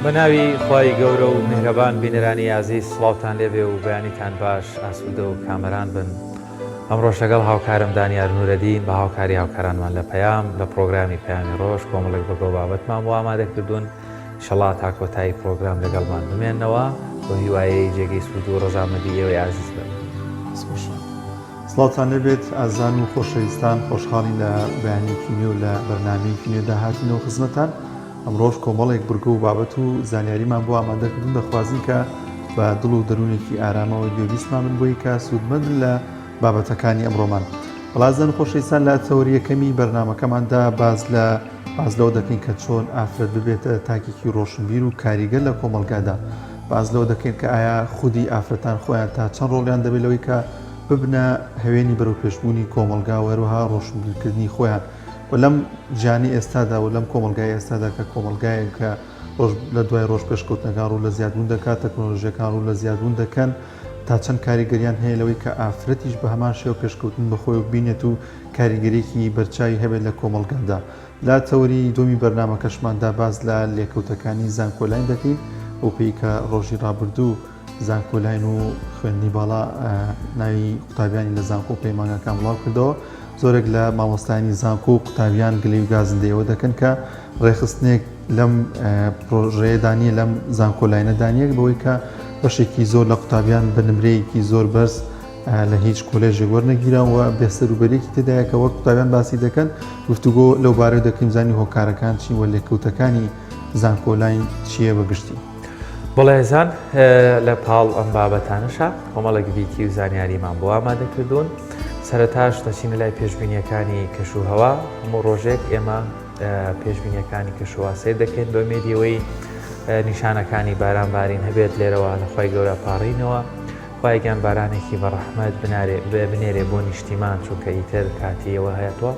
بە ناوی خوای گەورە و میهرەبان بینەرانی ئازیز سڵاوتان لێبێ و بەیانیتان باش ئاسوودە و کامەران بن ئەمڕۆش لەگەڵ هاوکارم دانیار نورەدین بە هاوکاری هاوکارانمان لە پەیام لە پڕۆگرامی پەیامی ڕۆژ کۆمەڵێک بەگە و بابەتمان بۆ ئامادە کردوون ئیشەڵا تا کۆتایی پڕۆگرام لەگەڵمان بمێنەوە بەو هیوایەی جێگەی سوود و ڕەزامەندی ئێوەی ئازیز بن. سڵاوتان لێبێت ئازیزان و خۆشەویستان، خۆشحاڵین لە بەیانیەکی نوێ و لە بەرنامەیەکی نوێدا هاتینەوە خزمەتتان. ئەمڕۆش کۆمەڵێک بڕگە و بابەت و زانیاریمان بۆ ئامادە کردوون، دەخوازین کە بە دڵ و دەروونێکی ئارامەوە گوێبیستمان بن بۆی کە سوودمەند بن لە بابەتەکانی ئەمڕۆمان. بەڵێ ئازیزان و خۆشەویستان لە تەوەری یەکەمی بەرنامەکەماندا باس لە باس لەوە دەکەین کە چۆن ئافرەت ببێتە تاکێکی ڕۆشنبیر و کاریگەر لە کۆمەڵگادا. باس لەوە دەکەین کە ئایا خودی ئافرەتان خۆیان تا چەند ڕۆڵیان دەبێت لەوەی کە ببنە هەوێنی بەرەوپێشبوونی کۆمەڵگا و هەروەها ڕۆشنبیرکردنی خۆیان و لەم ژیانی ئێستادا و لەم کۆمەڵگای ئێستادا کە کۆمەڵگایەک کە ڕۆژ لە دوای ڕۆژ پێشکەوتنەکان ڕوو لە زیادبوون دەکات، تەکنۆلۆژیەکان ڕوو لە زیادبوون دەکەن، تا چەند کاریگەریان هەیە لەوەی کە ئافرەتیش بە هەمان شێوە پێشکەوتن بە خۆیەوە ببینێت و کاریگەریەکی بەرچاوی هەبێت لە کۆمەڵگادا. لە تەوەری دووەمی بەرنامەکەشماندا باس لە لێکەوتەکانی زانکۆلاین دەکەین بەو پێی کە ڕۆژی ڕابردوو زانکۆلاین و خوێندنی باڵا ناوی قوتابیانی لە زانکۆ و پەیمانگاکان بڵاو کردەوە زۆرێک لە مامۆستایانی زانکۆ و قوتابیان گلەی و گازندەی ئەوە دەکەن کە ڕێکخستنێک لەم پرۆژەیەدا نییە لەم زانکۆلاینەدا نییە بەوەی کە بەشێکی زۆر لە قوتابیان بە نمرەیەکی زۆر بەرز لە هیچ کۆلێژێک وەرنەگیران و بێسەروبەرێکی تێدایە کە وەک قوتابیان باسی دەکەن گفتوگۆ لەو بارەی دەکەین زانی هۆکارەکان چین و لێکەوتەکانی زانکۆلاین چییە بە گشتی. بەڵێزان لە پاڵ ئەم بابەتانەشا کۆمەڵێک ڤیتی و زانیاریمان بۆ ئامادە کردوون سەرەتاش دەچینە لای پێشبینیەکانی کەش و هەوا هەموو ڕۆژێک ئێمە پێشبینیەکانی کەشوهەوا سەیر دەکەین بە مێدیەوەی نیشانەکانی باران بارین هەبێت لێرەوە لە خی گەورە پاڕینەوە خوایە گیان بارانێکی بە ڕەحمەت بنارێ بنێرێ بۆ نیشتیمان چونکە ئیتر کاتی ئەوە هاتووە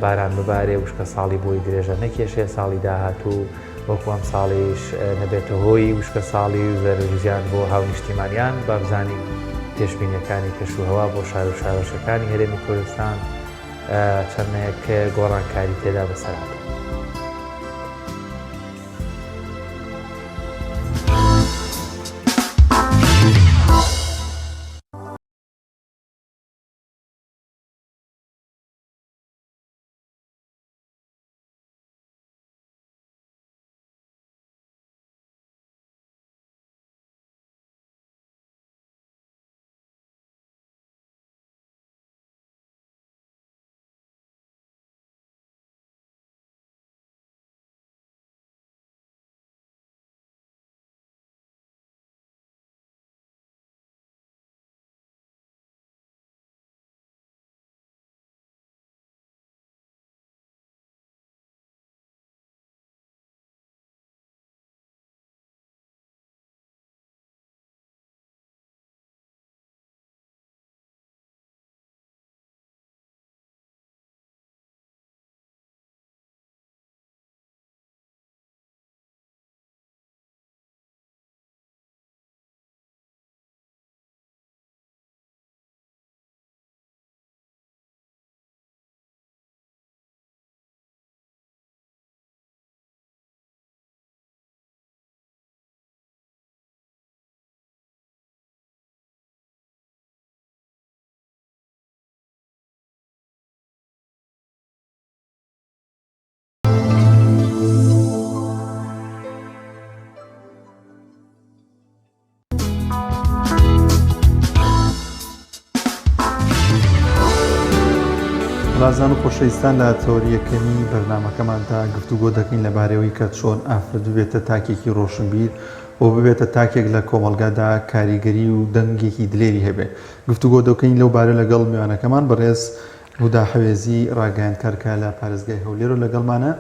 باران ببارێ وشکە ساڵی بۆی درێژە نەکێشێ ساڵی داهاتوو وەکو ئەم ساڵیش نەبێتە هۆی وشکە ساڵی و زەرەر و زیان بۆ هاونیشتیمانیان با بزانین پێشبینیەکانی کەش و هەوا بۆ شار و شارۆچکەکانی هەرێمی کوردستان چەندێک گۆڕانکاری تێدا بەسەر هاتووە. ڕازان و خۆشەویستان لە تەوەری یەکەمی بەرنامەکەماندا گفتوگۆ دەکەین لەبارەیەوەی کە چۆن ئافرەت ببێتە تاکێکی ڕۆشنبیر و ببێتە تاکێک لە کۆمەڵگادا کاریگەری و دەنگێکی دلێری هەبێ گفتوگۆ دەکەین لەو بارە لەگەڵ میوانەکەمان بەڕێز هودا حەوێزی ڕاگەیاندکار کە لە پارێزگای هەولێرەوە لەگەڵمانە.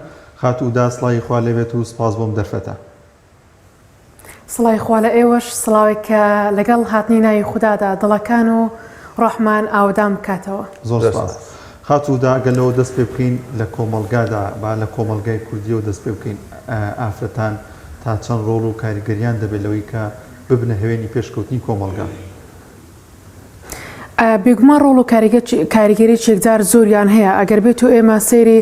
خاتوو هودا سڵاوی خوا لێبێت و سپاس بۆم دەرفەتە. سڵاوی خوا لە ئێوەش، سڵاوێک کە لەگەڵ هاتنی ناوی خودادا دڵەکان و ڕۆحمان ئاوەدان بکاتەوە. زۆر سپاس. خاتوو هودا ئەگەر لەوە دەست پێ بکەین لە کۆمەڵگادا با لە کۆمەڵگای کوردیەوە دەست پێ بکەین ئافرەتان تا چەند ڕۆڵ و کاریگەریان دەبێت لەوەی کە ببنە هەوێنی پێشکەوتنی کۆمەڵگا؟ بێگومان ڕۆڵ و کاریگەریی یەکجار زۆریان هەیە، ئەگەر بێت و ئێمە سەیری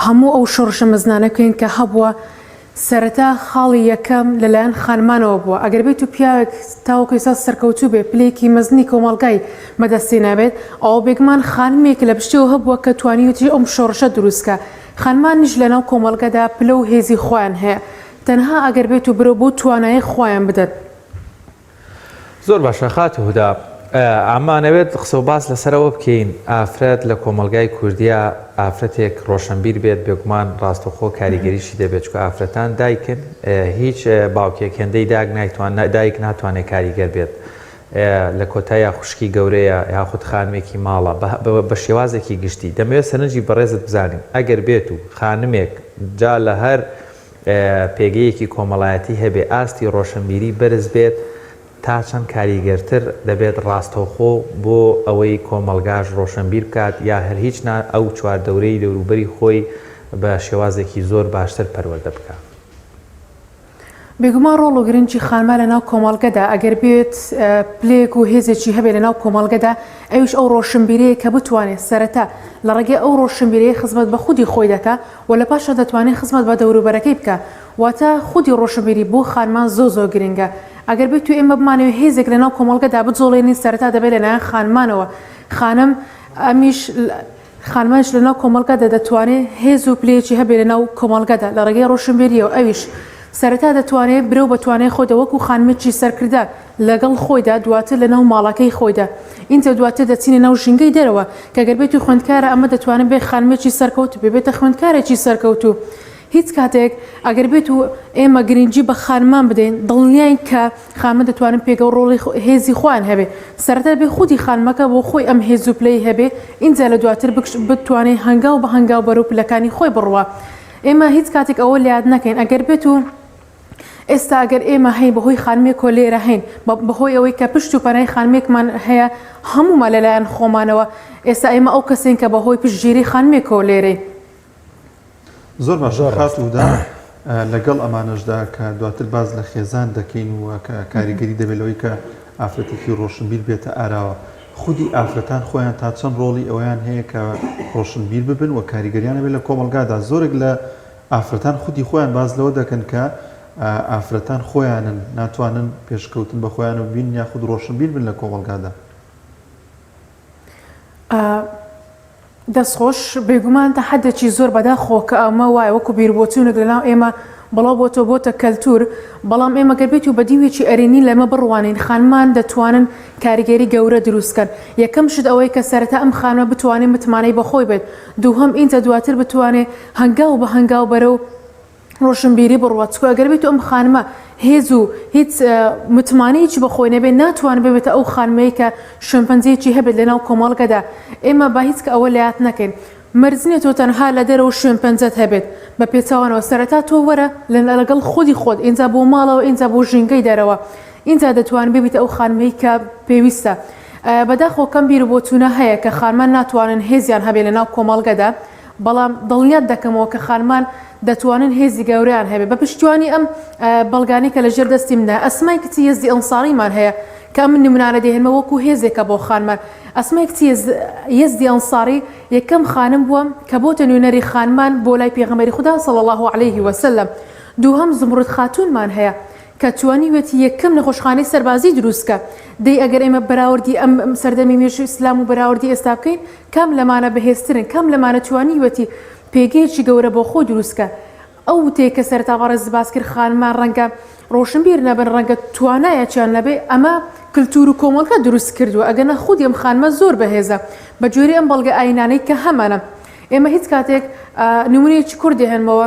هەموو ئەو شۆڕشە مەزنانە بکەین کە هەبووە. سەرەتا خاڵی یەکەم لەلایەن خانمانەوە بووە، ئەگەر بێت و پیاوێک تاوەکو ئێستا سەرکەوتوو بێت پلەیەکی مەزنی کۆمەڵگای بەدەستهێنابێت، ئەوە بێگومان خانمێک لە پشتیەوە هەبووە کە توانیویەتی ئەم شۆڕشە دروست کا. خانمانیش لەناو کۆمەڵگەدا پلە و هێزی خۆیان هەیە، تەنها ئەگەر بێت و برەو بەو توانایەی خۆیان بدەن. زۆر باشە خاتوو هودا ئەمانەوێت قسە و باس لەسەر ئەوە بکەین ئافرەت لە کۆمەڵگای کوردیا ئافرەتێک ڕۆشنبیر بێت بێگومان ڕاستەوخۆ کاریگەریشی دەبێت چونکە ئافرەتان دایکن هیچ باوکێک هێندەی داک نایتوان دایک ناتوانێت کاریگەر بێت لە کۆتاییا خوشکی گەورەیە یاخود خانمێکی ماڵە بە شێوازێکی گشتی دەمەوێت سەرنجی بەڕێزت بزانین ئەگەر بێت و خانمێک جا لە هەر پێگەیەکی کۆمەڵایەتی هەبێ، ئاستی ڕۆشنبیری بەرز بێت، تا چەند کاریگەرتر دەبێت ڕاستەوخۆ بۆ ئەوەی کۆمەڵگاش ڕۆشنبیر بکات یا هەر هیچ نا ئەو چواردەورەی دەوروبەری خۆی بە شێوازێکی زۆر باشتر پەروەردە بکا. بێگومان ڕۆڵ و گرنگی خانمان لەناو کۆمەڵگەدا ئەگەر بێت پلەیەک و هێزێکی هەبێت لەناو کۆمەڵگەدا ئەویش ئەو ڕۆشنبیرەیە کە بتوانێت سەرەتا لە ڕێگەی ئەو ڕۆشنبیرەیە خزمەت بە خودی خۆی دەکا و لە پاشان دەتوانێت خزمەت بە دەوروبەرەکەی بکا واتە خودی ڕۆشنبیری بۆ خانمان زۆر زۆر گرنگە ئەگەر بێت و ئێمە بمانەوێت هێزێک لەناو کۆمەڵگەدا بجوڵێنین سەرەتا دەبێت لەلایەن خانمانەوە خانم ئەمیش خانمانیش لەناو کۆمەڵگەدا دەتوانێت هێز و پلەیەکی هەبێت لەناو کۆمەڵگەدا لە ڕێگەی ڕۆشنبیریەوە ئەویش سەرەتا دەتوانێت برەو بە توانای خۆیدا وەکو خانمێکی سەرکردە لەگەڵ خۆیدا دواتر لەناو ماڵەکەی خۆیدا ئینجا دواتر دەچینە ناو ژینگەی دەرەوە کە گەر بێتو خوێندکارە ئەمە دەتوانێت بێ خانمێکی سەرکەوتوو بێ بێتە خوێندکارێکی سەرکەوتوو هیچ کاتێک ئەگەر بێت و ئێمە گرنگی بە خانمان بدەین دڵنیاین کە خانمە دەتوانن پێگە و ڕۆڵی هێزی خۆیان هەبێ سەرەتا بێ خودی خانمەکە بۆ خۆی ئەم هێز و پلەی هەبێ ئینجا لە دواتر بتوانێ هەنگاو بە هەنگاو بەرەو پلەکانی خۆی بڕوا ئێمە هیچ کاتێک ئەوە لەیاد نەکەین ئەگەر بێت و ئێستا ئەگەر ئێمە هەین بەهۆی خانمێکەوە لێرە هەین بەهۆی ئەوەی کە پشت و پەنای خانمێکمان هەیە هەموومان لەلایەن خۆمانەوە ئێستا ئێمە ئەو کەسین کە بەهۆی پشتگیری خانمێکەوە لێرەین. زۆر باشە خاتوو هودا لەگەڵ ئەمانەشدا کە دواتر باس لە خێزان دەکەین و کە کاریگەری دەبێت لەوەی کە ئافرەتێکی ڕۆشنبیر بێتە ئاراوە خودی ئافرەتان خۆیان تا چەند ڕۆڵی ئەوەیان هەیە کە ڕۆشنبیر ببن و کاریگەریان هەبێت لە کۆمەڵگادا زۆرێک لە ئافرەتان خودی خۆیان باس لەوە دەکەن کە ئافرەتان خۆیانن ناتوانن پێشکەوتن بە خۆیان و بین یاخود ڕۆشنبیر بن لە کۆمەڵگادا. دەست خۆش، بێگومان تا حەدێکی زۆر بەداخەوە کە ئەمە وایە وەکو بیروبۆچوونێک لەناو ئێمە بڵاو بۆتەوە بۆتە کەلتور، بەڵام ئێمە گەر بێت و بە دیوێکی ئەرێنی لەمە بڕوانین خانمان دەتوانن کاریگەری گەورە دروست کەن یەکەم شت ئەوەیە کە سەرەتا ئەم خانمە بتوانێت متمانەی بەخۆی بێت دووهەم ئینجا دواتر بتوانێت هەنگاو بە هەنگاو بەرەو ڕۆشنبیری بڕوات چونکە ئەگەر بێت و ئەم خانمە هێز و هیچ متمانەیەکی بە خۆی نەبێت ناتوانێت ببێتە ئەو خانمەی کە شوێنپەنجەیەکی هەبێت لەناو کۆمەڵگەدا ئێمە با هیچ کە ئەوە لەیاد نەکەین مەرج نییە تۆ تەنها لە دەرەوە شوێن پەنجەت هەبێت بە پێچەوانەوە سەرەتا تۆ وەرە لەگەڵ خودی خۆت ئینجا بۆ ماڵەوە ئینجا بۆ ژینگەی دەرەوە ئینجا دەتوانانی ببیتە ئەو خانمەی کە پێویستە بەداخەوە کەم بیر و بۆچوونە هەیە کە خانمان ناتوانن هێزیان هەبێت لەناو کۆمەڵگەدا بەڵام دڵنیات دەکەمەوە کە خانمان دەتوانن هێزی گەورەیان هەبێت بە پشتیوانی ئەم بەڵگانەی کە لەژێر دەستی مندا ئەسمای کچی یەزدی ئەنساریمان هەیە کە ئەم نمونانە دەهێنمە وەکو هێزێکە بۆ خانمان ئەسمای کچی یەزدی ئەنساری یەکەم خانم بووە کە بۆتە نوێنەری خانمان بۆ لای پێغەمبەری خودا صلی اللە علیه وسلم دووهەم زمرد خاتوونمان هەیە کە توانیویەتی یەکەم نەخۆشخانەی سەربازی دروست کە دەی ئەگەر ئێمە بەراوردی ئەم سەردەمی مێژوو ئیسلام و بەراوردی ئێستا بکەین کام لەمانە بەهێزترن کام لەمانە توانیویەتی پێگەیەکی گەورە بۆ خۆی دروست کە ئەو وتەیە کە سەرەتا بەڕێزت باس کرد خانمان ڕەنگە ڕۆشنبیر نەبن ڕەنگە توانایەکیان نەبێ ئەمە کلتور و کۆمەڵگە دروست کردووە ئەگەرنا خودی ئەم خانمە زۆر بەهێزە بە گوێرەی ئەم بەڵگە ئاینانەی کە هەمانە ئێمە هیچ کاتێک نمونەیەکی کورد دەهێنمەوە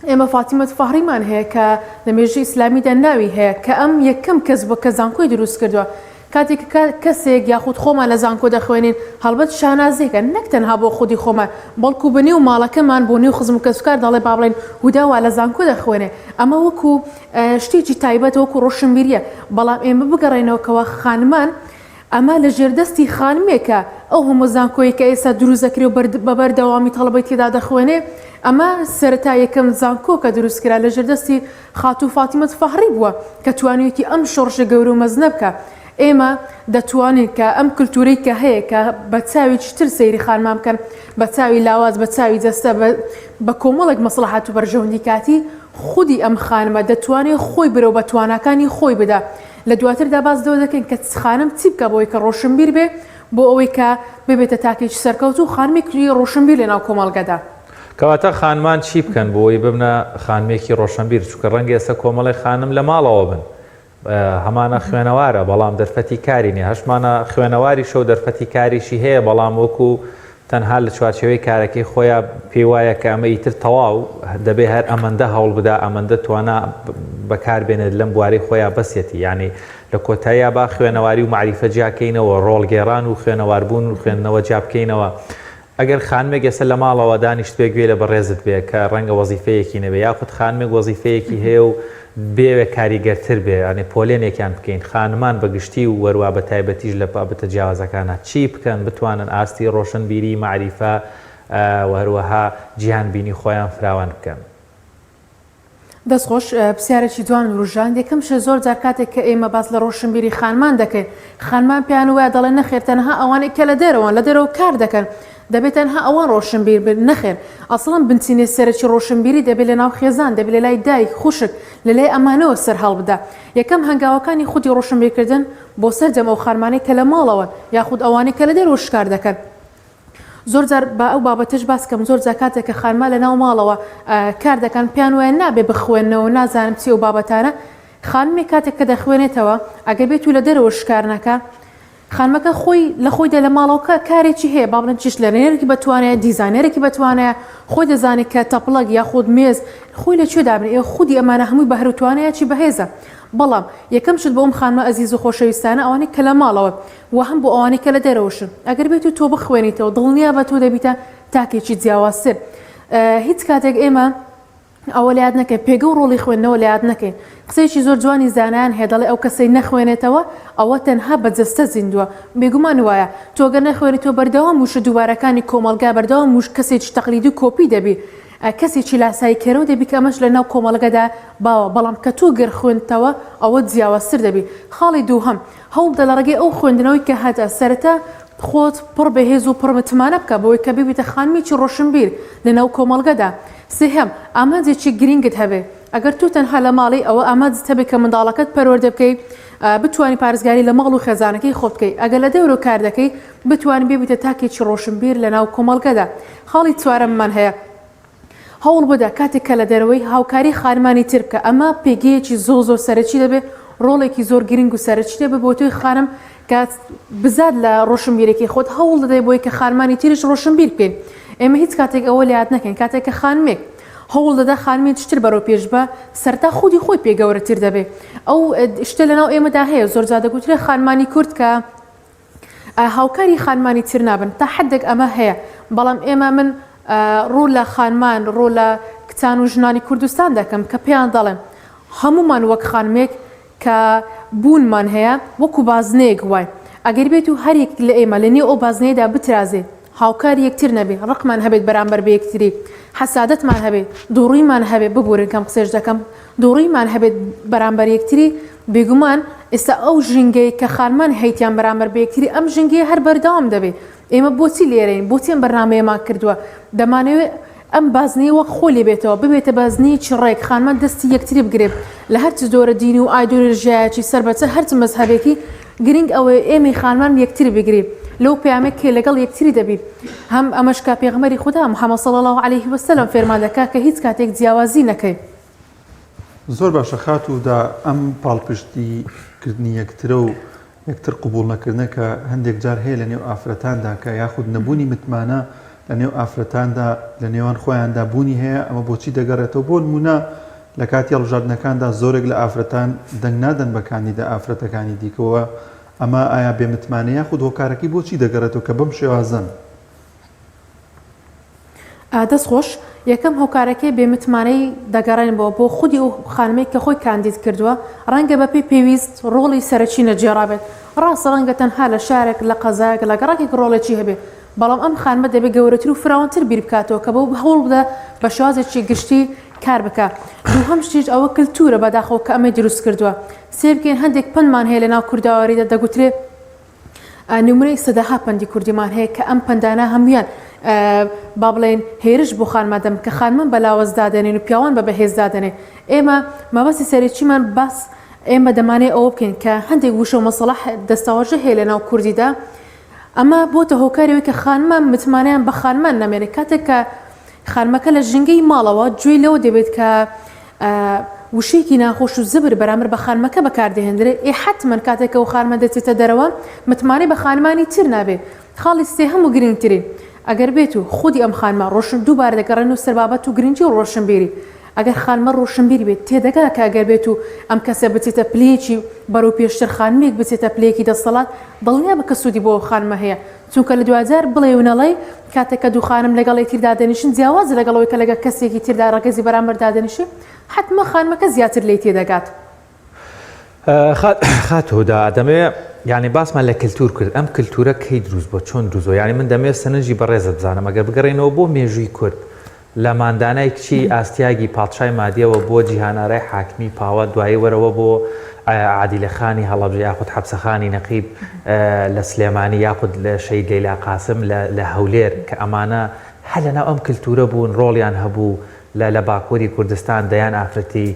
ئێمە فاتیمە تفاهریمان هەیە کە لە مێژووی ئیسلامیدا ناوی هەیە کە ئەم یەکەم کەس بووە کە زانکۆی دروست کردووە کاتێک کە کەسێک یاخود خۆمان لە زانکۆ دەخوێنین هەڵبەت شانازیەکە نەک تەنها بۆ خودی خۆمان بەڵکو بە نێو ماڵەکەمان بۆ نێو خزم و کەسوکار دەڵێ با بڵێن هودا وا لە زانکۆ دەخوێنێ ئەمە وەکو شتێکی تایبەت وەکو ڕۆشنبیریە بەڵام ئێمە بگەڕێنەوە کەوا خانمان ئەمە لە ژێردەستی خانمێکە ئەو هەموو زانکۆیەی کە ئێستا دروست دەکرێ و بە بەردەوامی تەڵەبەی تێدا دەخوێنێ ئەمە سەرەتا یەکەم زانکۆ کە دروست کرا لە ژێردەستی خاتوو فاتیمە تفاهڕی بووە کە توانیویەتی ئەم شۆڕشە گەورە و مەزنە بکا. ئێمە دەتوانین کە ئەم کلتورەی کە هەیە کە بە چاوێکی تر سەیری خانمان بکەن، بە چاوی لاواز، بە چاوی جەستە، بە بە کۆمەڵێک مەسڵەحەت و بەرژەوەندی کاتی، خودی ئەم خانمە دەتوانێ خۆی برەو بە تواناکانی خۆی بدا. لە دواتردا باس لەوە دەکەین کە خانم چی بکا بۆ ئەوەی کە ڕۆشنبیر بێ، بۆ ئەوەی کە ببێتە تاکێکی سەرکەوتوو، خانمێکی ڕۆشنبیر لەناو کۆمەڵگەدا. کەواتە خانمان چی بکەن بۆ ئەوەی ببنە خانمێکی ڕۆشنبیر؟ چونکە ڕەنگە ئێستا کۆمەڵێک خانم لە ماڵەوە بن، هەمانە خوێنەوارە بەڵام دەرفەتی کاری نیە، هەشمانە خوێنەواریشە و دەرفەتی کاریشی هەیە بەڵام وەکو تەنها لە چوارچێوەی کارەکەی خۆیا پێی وایە کە ئەمە ئیتر تەواو دەبێ هەر ئەمەندە هەوڵ بدا ئەمەندە توانا بەکار بێنێت لەم بوارەی خۆیا بەسیەتی یانی لە کۆتاییا با خوێنەواری و مەعریفە جیاکەینەوە ڕۆڵگێڕان و خوێنەواربوون و خوێندنەوە جیابکەینەوە ئەگەر خانمێک ئێستا لە ماڵەوە دانیشتبێ گوێی لە بەڕێزت بێ کە ڕەنگە وەزیفەیەکی نەبێ یاخود خانمێک وەزیفەیەکی هەیە و بێوێ کاریگەرتر بێ یانێ پۆلێنێکیان بکەین خانمان بە گشتی و وەروا بە تایبەتیش لە بابەتە جیاوازەکانا چی بکەن بتوانن ئاستی ڕۆشنبیری، مەعریفە و هەروەها جیهانبینی خۆیان فراوان بکەن؟ دەست خۆش پرسیارێکی جوان وروژاند یەکەم شت زۆر جار کاتێک کە ئێمە باس لە ڕۆشنبیری خانمان دەکەین خانمان پێیان وایە دەڵێن نەخێر تەنها ئەوانەی کە لە دەرەوەن لە دەرەوە کار دەکەن دەبێت تەنها ئەوان ڕۆشنبیر بن نەخێر ئەسڵەن بنچینەی سەرەکی ڕۆشنبیری دەبێت لە ناو خێزان دەبێت لە لای دایک خوشک لە لای ئەمانەوە سەر هەڵبدا یەکەم هەنگاوەکانی خودی ڕۆشنبیرکردن بۆ سەرجەم ئەو خانمانەی کە لە ماڵەوەن یاخود ئەوانەی کە لە دەرەوەش کار دەکەن زۆر جار با ئەو بابەتەش باس کەم زۆر جار کاتێک کە خانمان لە ناو ماڵەوە کار دەکەن پێیان وایە نابێ بخوێنەوە نازانم چی ئەو بابەتانە خانمێک کاتێک کە دەخوێنێتەوە ئەگەر بێت و لە دەرەوەش کار نەکا خانمەکە خۆی لە خۆیدا لە ماڵەوە کارێکی هەیە با بڵێن چیشلەرێنێکی بەتوانایە دیزانێرێکی بەتوانایە خۆی دەزانێت کە تەپڵەک یاخود مێز خۆی لە کوێ دابنێ ئێ خودی ئەمانە هەمووی بەهرە و توانایەکی بەهێزە بەڵام یەکەم شت بۆ ئەم خانمە ئەزیز و خۆشەویستانە ئەوانەی کە لە ماڵەوە وە هەم بۆ ئەوانەی کە لە دەرەوەشن ئەگەر بێت و تۆ بخوێنیتەوە دڵنیابە تۆ دەبیتە تاکێکی جیاوازتر هیچ کاتێک ئێمە ئەوە لە یاد نەکەین پێگە و ڕۆڵی خوێندنەوە لە یاد نەکەین قسەیەکی زۆر جوانی زانایان هەیە دەڵێ ئەو کەسەی نەخوێنێتەوە ئەوە تەنها بە جەستە زیندووە بێگومان وایە تۆ گەر نەخوێنی تۆ بەردەوام وشە دووبارەکانی کۆمەڵگا بەردەوام وش کەسێکی تەقلیدی و کۆپی دەبی کەسێکی لاساییکەرەوە دەبی کە ئەمەش لە ناو کۆمەڵگەدا باوە بەڵام کە تۆ گەر خوێندتەوە ئەوە جیاوازتر دەبی خاڵی دووهەم هەوڵبدە لە ڕێگەی ئەو خوێندنەوەی کە هەتە سەرەتا خۆت پڕ بەهێز و پڕ متمانە بکە بەوەی کە ببیتە خانمێکی ڕۆشنبیر لە ناو کۆمەڵگەدا. سێهەم، ئامانجێکی گرینگت هەبێ. ئەگەر تۆ تەنها لە ماڵی ئەوە ئامانجت هەبێ کە منداڵەکەت پەروەردە بکەی، بتوانی پارێزگاری لە ماڵ و خێزانەکەی خۆت بکەی. ئەگەر لە دەورەوە کار دەکەی، بتوانی ببیتە تاکێکی ڕۆشنبیر لە ناو کۆمەڵگەدا. خاڵی چوارەممان هەیە. هەوڵ بدە کاتێک کە لە دەرەوەی هاوکاری خانمانی تر بکە ئەمە پێگەیەکی زۆر زۆر سەرەکی دەبێت ڕۆڵێکی زۆر گرنگ و سەرەکی دەبێت بۆ تۆی خانم کە بزات لە ڕۆشنبیرەکەی خۆت هەوڵ دەدەی بۆی کە خانمانی تریش ڕۆشنبیر بکەین ئێمە هیچ کاتێک ئەوە لە یاد نەکەین کاتێک کە خانمێک هەوڵ دەدا خانمێکی تر بەرەو پێش بە سەرتا خودی خۆی پێ گەورەتر دەبێ ئەو شتە لەناو ئێمەدا هەیە زۆر جار دەگوترێ خانمانی کورد کە هاوکاری خانمانی تر نابن تا حدێک ئەمە هەیە بەڵام ئێمە من ڕوو لە خانمان ڕوو لە کچان و ژنانی کوردستان دەکەم کە پێیان دەڵێم هەمومان وەک خانمێک کە بوونمان هەیە وەکو بازنەیەک وای ئەگەر بێت و هەر یەک لە ئێمە لە نێو ئەو بازنەیەدا بترازێ هاوکاری یەکتر نەبێ ڕقمان هەبێت بەرامبەر بە یەکتری حەسادەتمان هەبێ دووڕوویمان هەبێ ببورن کەم قسەش دەکەم دووڕوویمان هەبێت بەرامبەر یەکتری بێگومان ئێستا ئەو ژینگەی کە خانمان هەیتیان بەرامبەر بە یەکتری ئەم ژینگەیە هەر بەردەوام دەبێ ئێمە بۆچی لێرەین بۆچی ئەم بەرنامەیەمان کردووە دەمانەوێت ئەم بازنەیە وەک خۆی لێ بێتەوە ببێتە بازنەیەکی ڕێک خانمان دەستی یەکتری بگرێ لە هەرچ جۆرە دینی و ئایدۆلۆژیایەکی سەر بە چ هەرچ مەزهەبێکی گرنگ ئەوەیە ئێمەی خانمان یەکتری بگرین لەو پەیامەی کە لەگەڵ یەکتری دەبین هەم ئەمەش کە پێغەمبەری خودا محمد صلی اللە علیه وسلم فێرمان دەکا کە هیچ کاتێک جیاوازی نەکەین. زۆر باشە خاتوو دا ئەم پاڵپشتی کردنی یەکترە و یەکتر قبوڵ نەکردنە کە هەندێک جار هەیە لە نێو ئافرەتاندا کە یاخود نەبوونی متمانە لە نێو ئافرەتاندا لە نێوان خۆیاندا بوونی هەیە ئەمە بۆچی دەگەڕێتەوە بۆ نموونە لە کاتی هەڵبژاردنەکاندا زۆرێک لە ئافرەتان دەنگ نادەن بە کاندیدە ئافرەتەکانی دیکەوە ئەمە ئایا بێ متمانە یاخود هۆکارەکەی بۆچی دەگەڕێتەوە کە بەم شێوازەن؟ دەست خۆش، یەکەم هۆکارەکەی بێ متمانەی دەگەڕێنمەوە بۆ خودی ئەو خانمەی کە خۆی کاندید کردووە، ڕەنگە بەپێی پێویست ڕۆڵی سەرەکی نەگێڕابێت، ڕاستە ڕەنگە تەنها لە شارێک، لە قەزایەک، لە گەڕەکێک ڕۆڵێکی هەبێ، بەڵام ئەم خانمە دەبێ گەورەتر و فراوانتر بیر بکاتەوە کە بەو هەوڵ بدە بە شێوازێکی گشتی کار بکا. دووهەم شتیش ئەوە کلتورە بەداخەوە کە ئەمەی دروست کردووە. سەیر بکەین هەندێک پەندمان هەیە لەناو کوردەواریدا دەگوترێ، نمونەی سەدەها پەندی کوردیمان هەیە کە ئەم پەندانە هەموویان. با بڵێین هێرش بۆ خانمان دەم کە خانمان بە لاوەز دادەنێن و پیاوان بە بەهێز دادەنێن ئێمە مەبەستی سەرەکیمان باس ئێمە دەمانەوێت ئەوە بکەین کە هەندێک وشە و مەسەڵەح دەستەواژە هەیە لە ناو کوردیدا ئەمە بۆتە هۆکاری ئەوەی کە خانمان متمانەیان بە خانمان نامێنێت کاتێک کە خانمەکە لە ژینگەی ماڵەوە گوێی لەوە دەبێت کە وشەیەکی ناخۆش و زبر بەرامبەر بە خانمەکە بەکاردەهێندرێت ئێ حەتمەن کاتێک کە ئەو خانمە دەچێتە دەرەوە متمانەی بە خانمانی تر نابێت خاڵی سێهەم و گرنگترین ئەگەر بێت و خودی ئەم خانمە ڕۆشن دووبارە دەگەڕێنەوە سەر بابەت و گرنگی و ڕۆشنبیری ئەگەر خانمە ڕۆشنبیر بێت تێدەگا کە ئەگەر بێت و ئەم کەسە بچێتە پلەیەکی بەرەو پێشتر خانمێک بچێتە پلەیەکی دەسەڵات دڵنیابە کە سوودی بۆ ئەو خانمە هەیە چونکە لە دواجار بڵێی و نەڵێی کاتێک کە دوو خانم لەگەڵ یەکتر دادەنیشن جیاوازە لەگەڵ ئەوەی کە لەگەڵ کەسێکی تردا ڕەگەزی بەرامبەر دادەنیشێ حەتمەن خانمەکە زیاتر لێی تێدەگات. خاتوو هودا دەمەوێ یانی باسمان لە کلتور کرد ئەم کلتورە کەی دروست بووە چۆن دروست بووە یانی من دەمەوێت سەرنجی بەڕێزت بزانم ئەگەر بگەڕێینەوە بۆ مێژووی کورد لە ماندانای کچی ئاستیاگی پادشای مادیەوە بۆ جیهانئارای حاکمی پاوە دوایی وەرەوە بۆ عادیلە خانی هەڵەبجە یاخود حەپسە خانی نەقیب لە سلێمانی یاخود شەهید لەیلا قاسم لە هەولێر کە ئەمانە هەر لەناو ئەم کلتورە بوون ڕۆڵیان هەبوو لە لە باکووری کوردستان دەیان ئافرەتی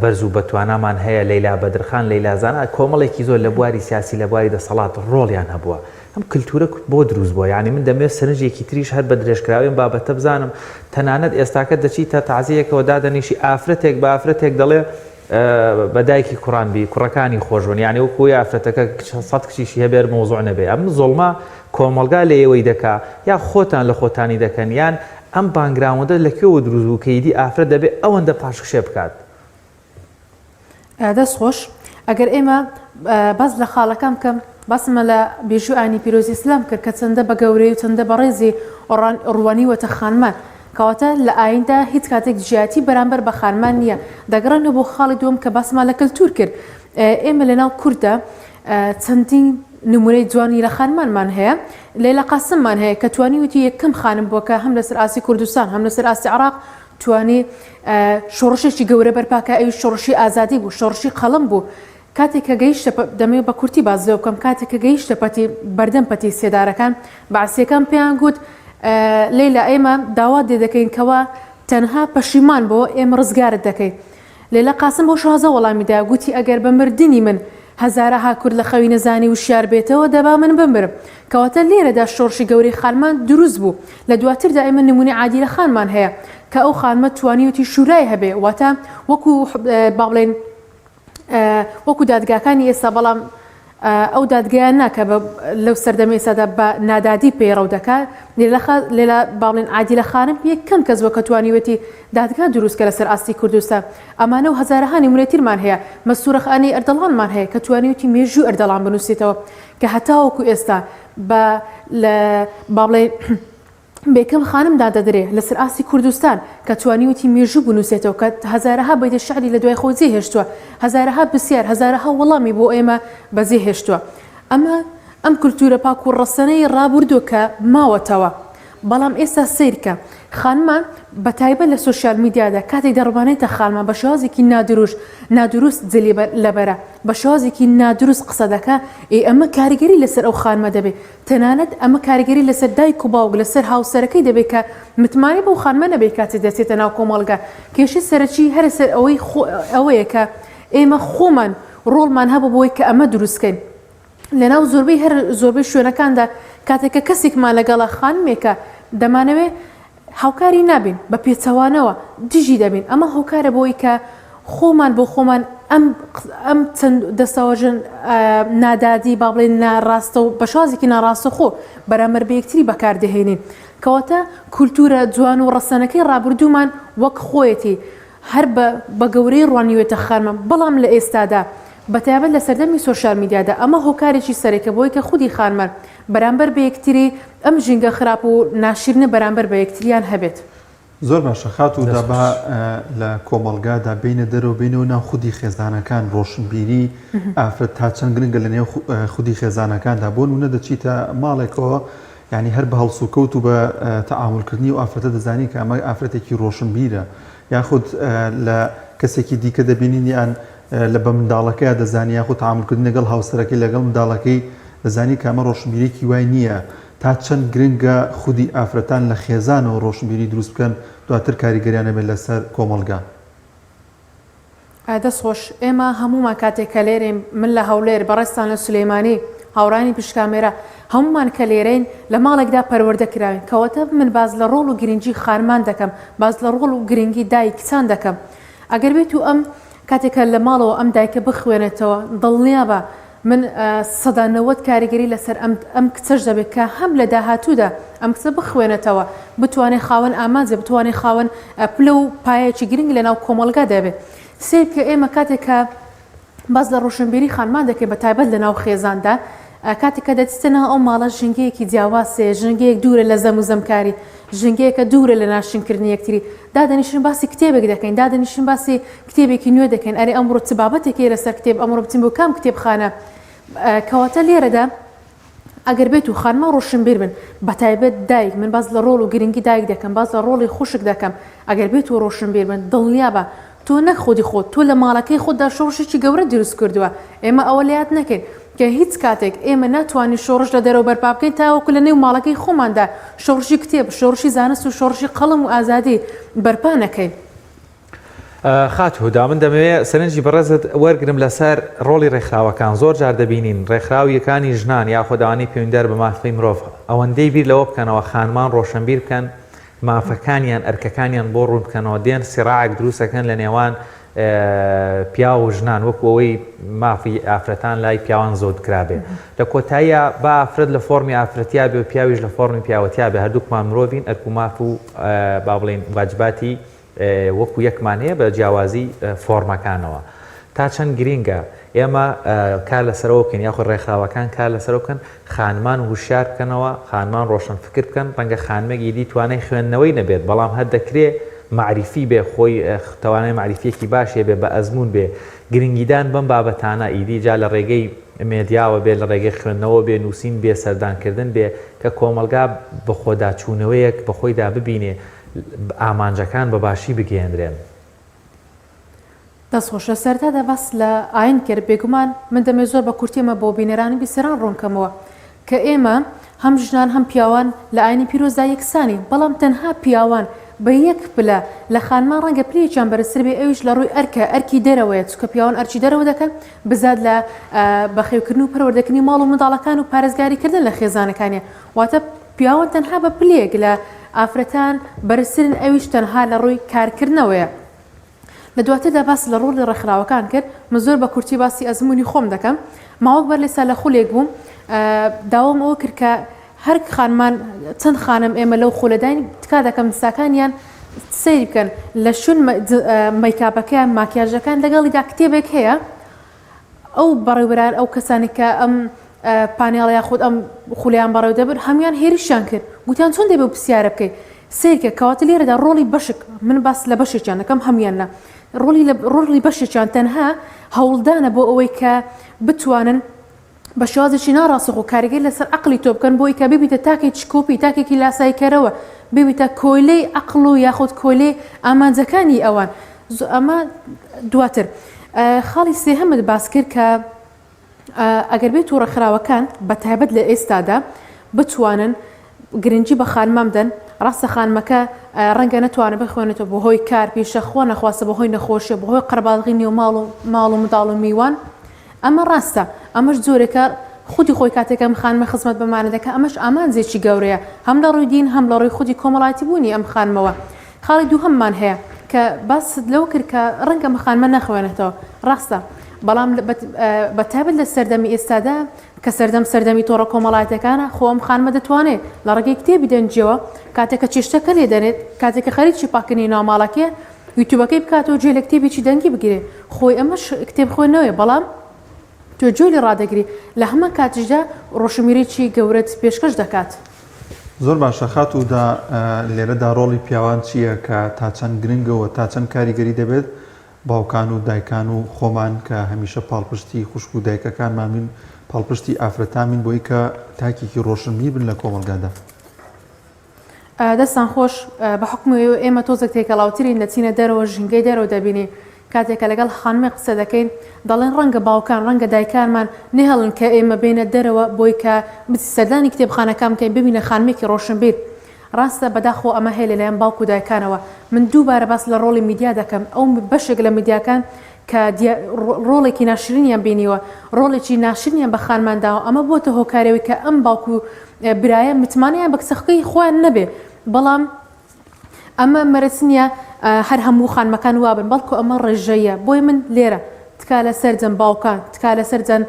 بەرز و بەتوانامان هەیە لەیلا بەدرخان لەیلا زانا کۆمەڵێکی زۆر لە بواری سیاسی لە بواری دەسەڵات ڕۆڵیان هەبووە ئەم کلتورە بۆ دروست بووە یانی من دەمەوێت سەرنجێکی تریش هەر بە درێژکراوی ئەم بابەتە بزانم تەنانەت ئێستاکە دەچیتە تەعزیەکەوە دادەنیشی ئافرەتێک بە ئافرەتێک دەڵێ بە دایکی کوڕان بی کوڕەکانی خۆش بن یانی وەکو ئەوەی ئافرەتەکە سەد کچیشی هەبێ مەوزوع نەبێ ئەم زوڵمە کۆمەڵگا لە ئێوەی دەکا یا خۆتان لە خۆتانی دەکەن یان ئەم background ە لە کوێوە دروست بوو کە ئیدی ئافرەت دەبێ ئەوەندە پاشەکشێ بکات؟ دەست خۆش ئەگەر ئێمە باس لە خاڵەکان بکەم باسمە لە بێژوو ئانی پیرۆزی ئیسلام کرد کە چەندە بە گەورەی و چەندە بەڕێزی ڕوانیوەتە خانمان کەواتە لە ئایندا هیچ کاتێک جیاتی بەرامبەر بە خانمان نییە دەگەڕێنەوە بۆ خاڵی دووەم کە باسمان لە کەلتور کرد ئێمە لەناو کورددا چەندین نمونەی جوانی لە خانمانمان هەیە لەیلا قاسممان هەیە کە توانیویەتی یەکەم خانم بووە کە هەم لەسەر ئاستی کوردستان هەم لەسەر ئاستی عراق توانی شۆڕشێکی گەورە بەرپا کە ئەویش شۆڕشی ئازادی بوو، شۆڕشی قەڵەم بوو. کاتێک کە گەیشتە دەمەوێت بە کورتی باس لەوە بکەم، کاتێک کە گەیشتە پەتی بەردەم پەتی سێدارەکان، بەعسییەکان پێیان گوت، لەیلا ئێمە داوات لێ دەکەین کەوا تەنها پەشیمان بۆ، ئێمە ڕزگارت دەکەین. لەیلا قاسم بەو شێوازە وەڵامی دایەوە، گوتی ئەگەر بە مردنی من هەزارەها کورد لە خەوی نەزانی وشیار بێتەوە دەبا من بمرم. کەواتە لێرەدا شۆڕشی گەورەی خانمان دروست بوو. لە دواتردا ئێمە نموونەی عادیلە خانمان هەیە کە ئەو خانمە توانیویەتی شورای هەبێ واتە وەکو با بڵێین وەکو دادگاکانی ئێستا بەڵام ئەو دادگایە نا کە لەو سەردەمی ئێستادا بە نادادی پەیڕەو دەکا لێلا با بڵێن عادیلە خانم یەکەم کەس بووە کە توانیوێتی دادگا دروست کە لەسەر ئاستی کوردستان ئەمانە و هەزارەها نمونەی ترمان هەیە مەستوورە خانی ئەردەڵانمان هەیە کە توانیوێتی مێژوو ئەردەڵان بنووسێتەوە کە هەتاوەکو ئێستا بە لە با بڵێ بێکەم خانم دادەدرێ لەسەر ئاستی کوردستان کە توانیویەتی مێژوو بنووسێتەوە کە هەزارەها بەیتە شعری لە دوای خۆی جێهێشتووە هەزارەها پرسیار هەزارەها وەڵامی بۆ ئێمە بەجێهێشتووە ئەمە ئەم کولتوورە پاک و ڕەسەنەی ڕابوردووە کە ماوەتەوە بەڵام ئێستا سەیرکە خانمان بە تایبەت لە سۆشیال میدیادا کاتێک دەڕوانێتە خانمان بە شێوازێکی نادروش نادروست جلی لەبەرە بە شێوازێکی نادروست قسە دەکا ئێ ئەمە کاریگەری لەسەر ئەو خانمە دەبێ تەنانەت ئەمە کاریگەری لەسەر دایک و باوک لەسەر هاوسەرەکەی دەبێت کە متمانەی بەو خانمە نەبێت کاتێ دەچێتە ناو کۆمەڵگا. کێشەی سەرەکی هەر لەسەر ئەوەی ئەوەیە کە ئێمە خۆمان ڕۆڵمان هەبوو بۆی کە ئەمە دروست کەین. لەناو زۆربەی هەر زۆربەی شوێنەکاندا کاتێک کە کەسێکمان لەگەڵە خانمێکە دەمانەوێ هاوکاری نابین، بە پێچەوانەوە دژی دەبین، ئەمە هۆکارە بۆی کە خۆمان بۆ خۆمان ئەم ئەم چەند دەستەواژە نادادی با بڵێین ناڕاستە و بە شێوازێکی ناڕاستەوخۆ بەرامبەر بە یەکتری بەکار دەهێنین. کەواتە کولتوورە جوان و ڕەسەنەکەی ڕابردوومان وەک خۆیەتی هەر بە بە گەورەی ڕوانیوێتە خانمان، بەڵام لە ئێستادا بە تایبەت لە سەردەمی سۆشیال میدیادا ئەمە هۆکارێکی سەرەکە بۆی کە خودی خانمان بەرامبەر بە یەکتری ئەم ژینگە خراپ و ناشیرنە بەرامبەر بە یەکتریان هەبێت. زۆر باشە خاتوو دا با لە کۆمەڵگادا بێینە دەرەوە بێینەوە ناو خودی خێزانەکان ڕۆشنبیری ئافرەت تا چەند گرنگە لە نێو خودی خێزانەکاندا بۆ نمونە دەچیتە ماڵێکەوە یعنی هەر بە هەڵسوکەوت و بە تەعامولکردنی و ئافرەتە دەزانی کە ئەمە ئافرەتێکی ڕۆشنبیرە یاخود لە کەسێکی دیکە دەبینین یان لە بە منداڵەکەیا دەزانی یاخود تەعامولکردن لەگەڵ هاوسەرەکەی لەگەڵ منداڵەکەی دەزانی کە ئەمە ڕۆشنبیرێکی وای نییە. تا چەند گرنگە خودی ئافرەتان لە خێزانەوە ڕۆشنبیری دروست بکەن دواتر کاریگەریان هەبێت لەسەر کۆمەڵگا؟ دەست خۆش ئێمە هەموومان کاتێک کە لێرەین من لە هەولێر بەڕێزتان لە سولەیمانی هاوڕانی پشت کامێرا هەموومان کە لێرەین لە ماڵێکدا پەروەردە کراوین کەواتە من باس لە ڕۆڵ و گرنگی خانمان دەکەم باس لە ڕۆڵ و گرنگی دایک کچان دەکەم ئەگەر بێت و ئەم کاتێک کە لە ماڵەوە ئەم دایکە بخوێنێتەوە دڵنیابە من 90% کاریگەری لەسەر ئەم ئەم کچەش دەبێت کە هەم لە داهاتوودا ئەم کچە بخوێنێتەوە بتوانێت خاوەن ئامانجە بتوانێت خاوەن پلە و پایەکی گرنگ لەناو کۆمەڵگا دەبێت سەیر بکە ئێمە کاتێک کە باس لە ڕۆشنبیری خانمان دەکەین بە تایبەت لەناو خێزاندا کاتێک کە دەچیتە ناو ئەو ماڵە ژینگەیەکی جیاواز هەیە ژینگەیەک دوورە لە زەم و زەمکاری ژینگەیەکە دوورە لە ناشرینکردنی یەکتری دادەنیشن باسی کتێبێک دەکەین دادەنیشن باسی کتێبێکی نوێ دەکەین ئەرێ ئەمڕۆ چ بابەتێک هەیە لەسەر کتێب ئەمڕۆ بچین بۆ کام کتێبخانە کەواتە لێرەدا ئەگەر بێت و خانمان ڕۆشنبیر بن بەتایبەت دایک من باس لە ڕۆڵ و گرنگی دایک دەکەم باس لە ڕۆڵی خوشک دەکەم ئەگەر بێت و ڕۆشنبیر بن دڵنیابە تۆ نەک خودی خۆت تۆ لە ماڵەکەی خۆتدا شۆڕشێکی گەورەت دروست کردووە ئێمە ئەوە لە یاد نەکەین کە هیچ کاتێک ئێمە ناتوانین شۆڕش لە دەرەوە بەرپا بکەین تاوەکو لە نێو ماڵەکەی خۆماندا شۆڕشی کتێب شۆڕشی زانست و شۆڕشی قەڵەم و ئازادی بەرپا نەکەین. خاتوو هودا من دەمەوێ سەرنجی بەڕێزت وەرگرم لەسەر ڕۆڵی ڕێکخراوەکان زۆر جار دەبینین ڕێکخراویەکانی ژنان یاخود ئەوانەی پەیوەندیدار بە مافی مرۆڤ ئەوەندەی بیر لەوە بکەنەوە خانمان ڕۆشنبیر بکەن مافەکانیان ئەرکەکانیان بۆ ڕوون بکەنەوە دێن سیڕاعێک دروست ئەکەن لە نێوان پیاو و ژنان وەکو ئەوەی مافی ئافرەتان لای پیاوان زەوت کرابێ لە کۆتاییا با ئافرەت لە فۆڕمی ئافرەتیا بێ و پیاویش لە فۆڕمی پیاوەتیا بێ هەردووکمان مرۆڤین ئەرک و ماف و با بڵێین واجباتی وەکو یەکمان هەیە بە جیاوازی فۆڕمەکانەوە تا چەند گرینگە ئێمە کار لەسەرەوە بکەین یاخود ڕێکخراوەکان کار لەسەرەوە بکەن خانمان هوشیار بکەنەوە خانمان ڕۆشن فکر بکەن ڕەنگە خانمێک ئیدی توانای خوێندنەوەی نەبێت بەڵام هەر دەکرێ مەعریفی بێ خۆی توانای مەعریفیەکی باشێ بێ بە ئەزموون بێ گرنگیدان بەم بابەتانە ئیدی جا لە ڕێگەی مێدیاوە بێ لە ڕێگەی خوێندنەوە بێ نووسین بێ سەردانکردن بێ کە کۆمەڵگا بەخۆداچوونەوەیەک بەخۆیدا ببینێ ئامانجەکان بە باشی بگەیەنرێن. دەست خۆش. لە سەرەتادا باست لە ئاین کرد، بێگومان من دەمەوێت زۆر بە کورتی ئەمە بۆ بینەران و بیسەران ڕوون کەمەوە کە ئێمە هەم ژنان هەم پیاوان لە ئاینی پیرۆزدا یەکسانین، بەڵام تەنها پیاوان بە یەک پلە لە خانمان ڕەنگە پلەیەکیان بەرزتر بێ ئەویش لە ڕووی ئەرکە، ئەرکی دەرەوەیە، چونکە پیاوان ئەرکی دەرەوە دەکەن بزات لە بەخێوکردن و پەروەردەکردنی ماڵ و منداڵەکان و پارێزگاریکردن لە خێزانەکانیان، واتە پیاوان تەنها بە پلەیەک لە ئافرەتان بەرزترن ئەویش تەنها لە ڕووی کارکردنەوەیە. لە دواتردا باست لە ڕۆڵی ڕێکخراوەکان کرد، من زۆر بە کورتی باسی ئەزموونی خۆم دەکەم. ماوەک بەر لێستا لە خولێک بووم، داوام ئەوە کرد کە هەر خانمان چەند خانم ئێمە لەو خولەداین تکا دەکەم دساکانیان سەیر بکەن لە شوێن مەیکاپەکەیان ماکیاژەکان لەگەڵیدا کتێبێک هەیە ئەو بەڕێوبەران ئەو کەسانی کە ئەم پانێڵ یاخود ئەم خولیان بەڕێو دەبن هەموان هێرشیان کرد گوتیان چۆن دەبێ پرسیارە بکەیت سیرکە کەواتە لێرەدا ڕۆڵی بەشک من باس لە بەشێکیان دەکەم هەموان نا ڕۆڵی لە ڕۆڵی بەشێکیان تەنها هەوڵدانە بۆ ئەوەی کە بتوانن بە شێوازێکی ناڕاستەخۆ کاریگەری لەسەر عەقڵی تۆ بکەن بۆی کە ببیتە تاکێکی کۆپی تاکێکی لاساییکەرەوە ببیتە کۆیلەی عەقڵ و یاخود کۆیلەی ئامانجەکانی ئەوان ئەمە دواتر خاڵی سێهەمت باس کرد کە ئەگەر بێت و ڕێکخراوەکان بە تایبەت لە ئێستادا بتوانن گرنگی بە خانمان بدەن ڕاستە خانمەکە ڕەنگە نەتوانێت بخوێنێتەوە بەهۆی کار پیشە خوا نەخواستە بەهۆی نەخۆشیە بەهۆی قەرەباڵغی نێو ماڵ و ماڵ و منداڵ و میوان ئەمە ڕاستە، ئەمەش جۆرێکە خودی خۆی کاتێک ئەم خانمە خزمەت بەمانە دەکات ئەمەش ئامانجێکی گەورەیە هەم لە ڕووی دین هەم لە ڕووی خودی کۆمەڵایەتی بوونی ئەم خانمەوە. خاڵی دووهەممان هەیە کە باست لەوە کرد کە ڕەنگە ئەم خانمە نەخوێنێتەوە، ڕاستە بەڵام بە تایبەت لە سەردەمی ئێستادا کە سەردەم سەردەمی تۆڕە کۆمەڵایەتیەکانە خۆ ئەم خانمە دەتوانێت لە ڕێگەی کتێبی دەنگیەوە کاتێک کە چێشتەکە لێ دەنێت کاتێک کە خەریکی پاکردنی ناو ماڵەکەیە یوتیوبەکەی بکاتەوە گوێ لە کتێبێکی دەنگی بگرێ خۆی ئەمەش کتێب خوێندنەوەیە بەڵام تۆ گوێ لێ ڕادەگری لە هەمان کاتیشدا ڕۆشنبیریی گەورەت پێشکەش دەکات. زۆر باشە خاتوو هودا لێرەدا ڕۆڵی پیاوان چییە کە تا چەند گرنگە و تا چەند کاریگەری دەبێت باوکان و دایکان و خۆمان کە هەمیشە پاڵپشتی خوشک و دایکەکانمان بین پاڵپشتی ئافرەتان بین بۆی کە تاکێکی ڕۆشنبیر بن لە کۆمەڵگادا. دەستان خۆش بە حوکمی ئێمە تۆزێک تێکەڵاوترین دەچینە دەرەوە ژینگەی دەرەوە دەبینین. کاتێک کە لەگەڵ خانمێک قسە دەکەین دەڵێن ڕەنگە باوکان ڕەنگە دایکانمان نەهێڵن کە ئێمە بێینە دەرەوە بۆی کە بچین سەردانی کتێبخانەکان بکەین ببینە خانمێکی ڕۆشنبیر ڕاستە بەداخەوە ئەمە هەیە لەلایەن باوک و دایکانەوە من دووبارە باس لە ڕۆڵی میدیا دەکەم ئەو بەشێک لە میدیاکان کە ڕۆڵێکی ناشرینیان بینیوە ڕۆڵێکی ناشرینیان بە خانمان داوە ئەمە بۆتە هۆکارەوەی کە ئەم باوک و برایە متمانەیان بە کچەکەی خۆیان نەبێ بەڵام ئەمە مەرج نییە هەر هەموو خانمەکان وابن بەڵکو ئەمە ڕێژەیە بۆیە من لێرە تکا لە سەرجەم باوکان تکا لە سەرجەم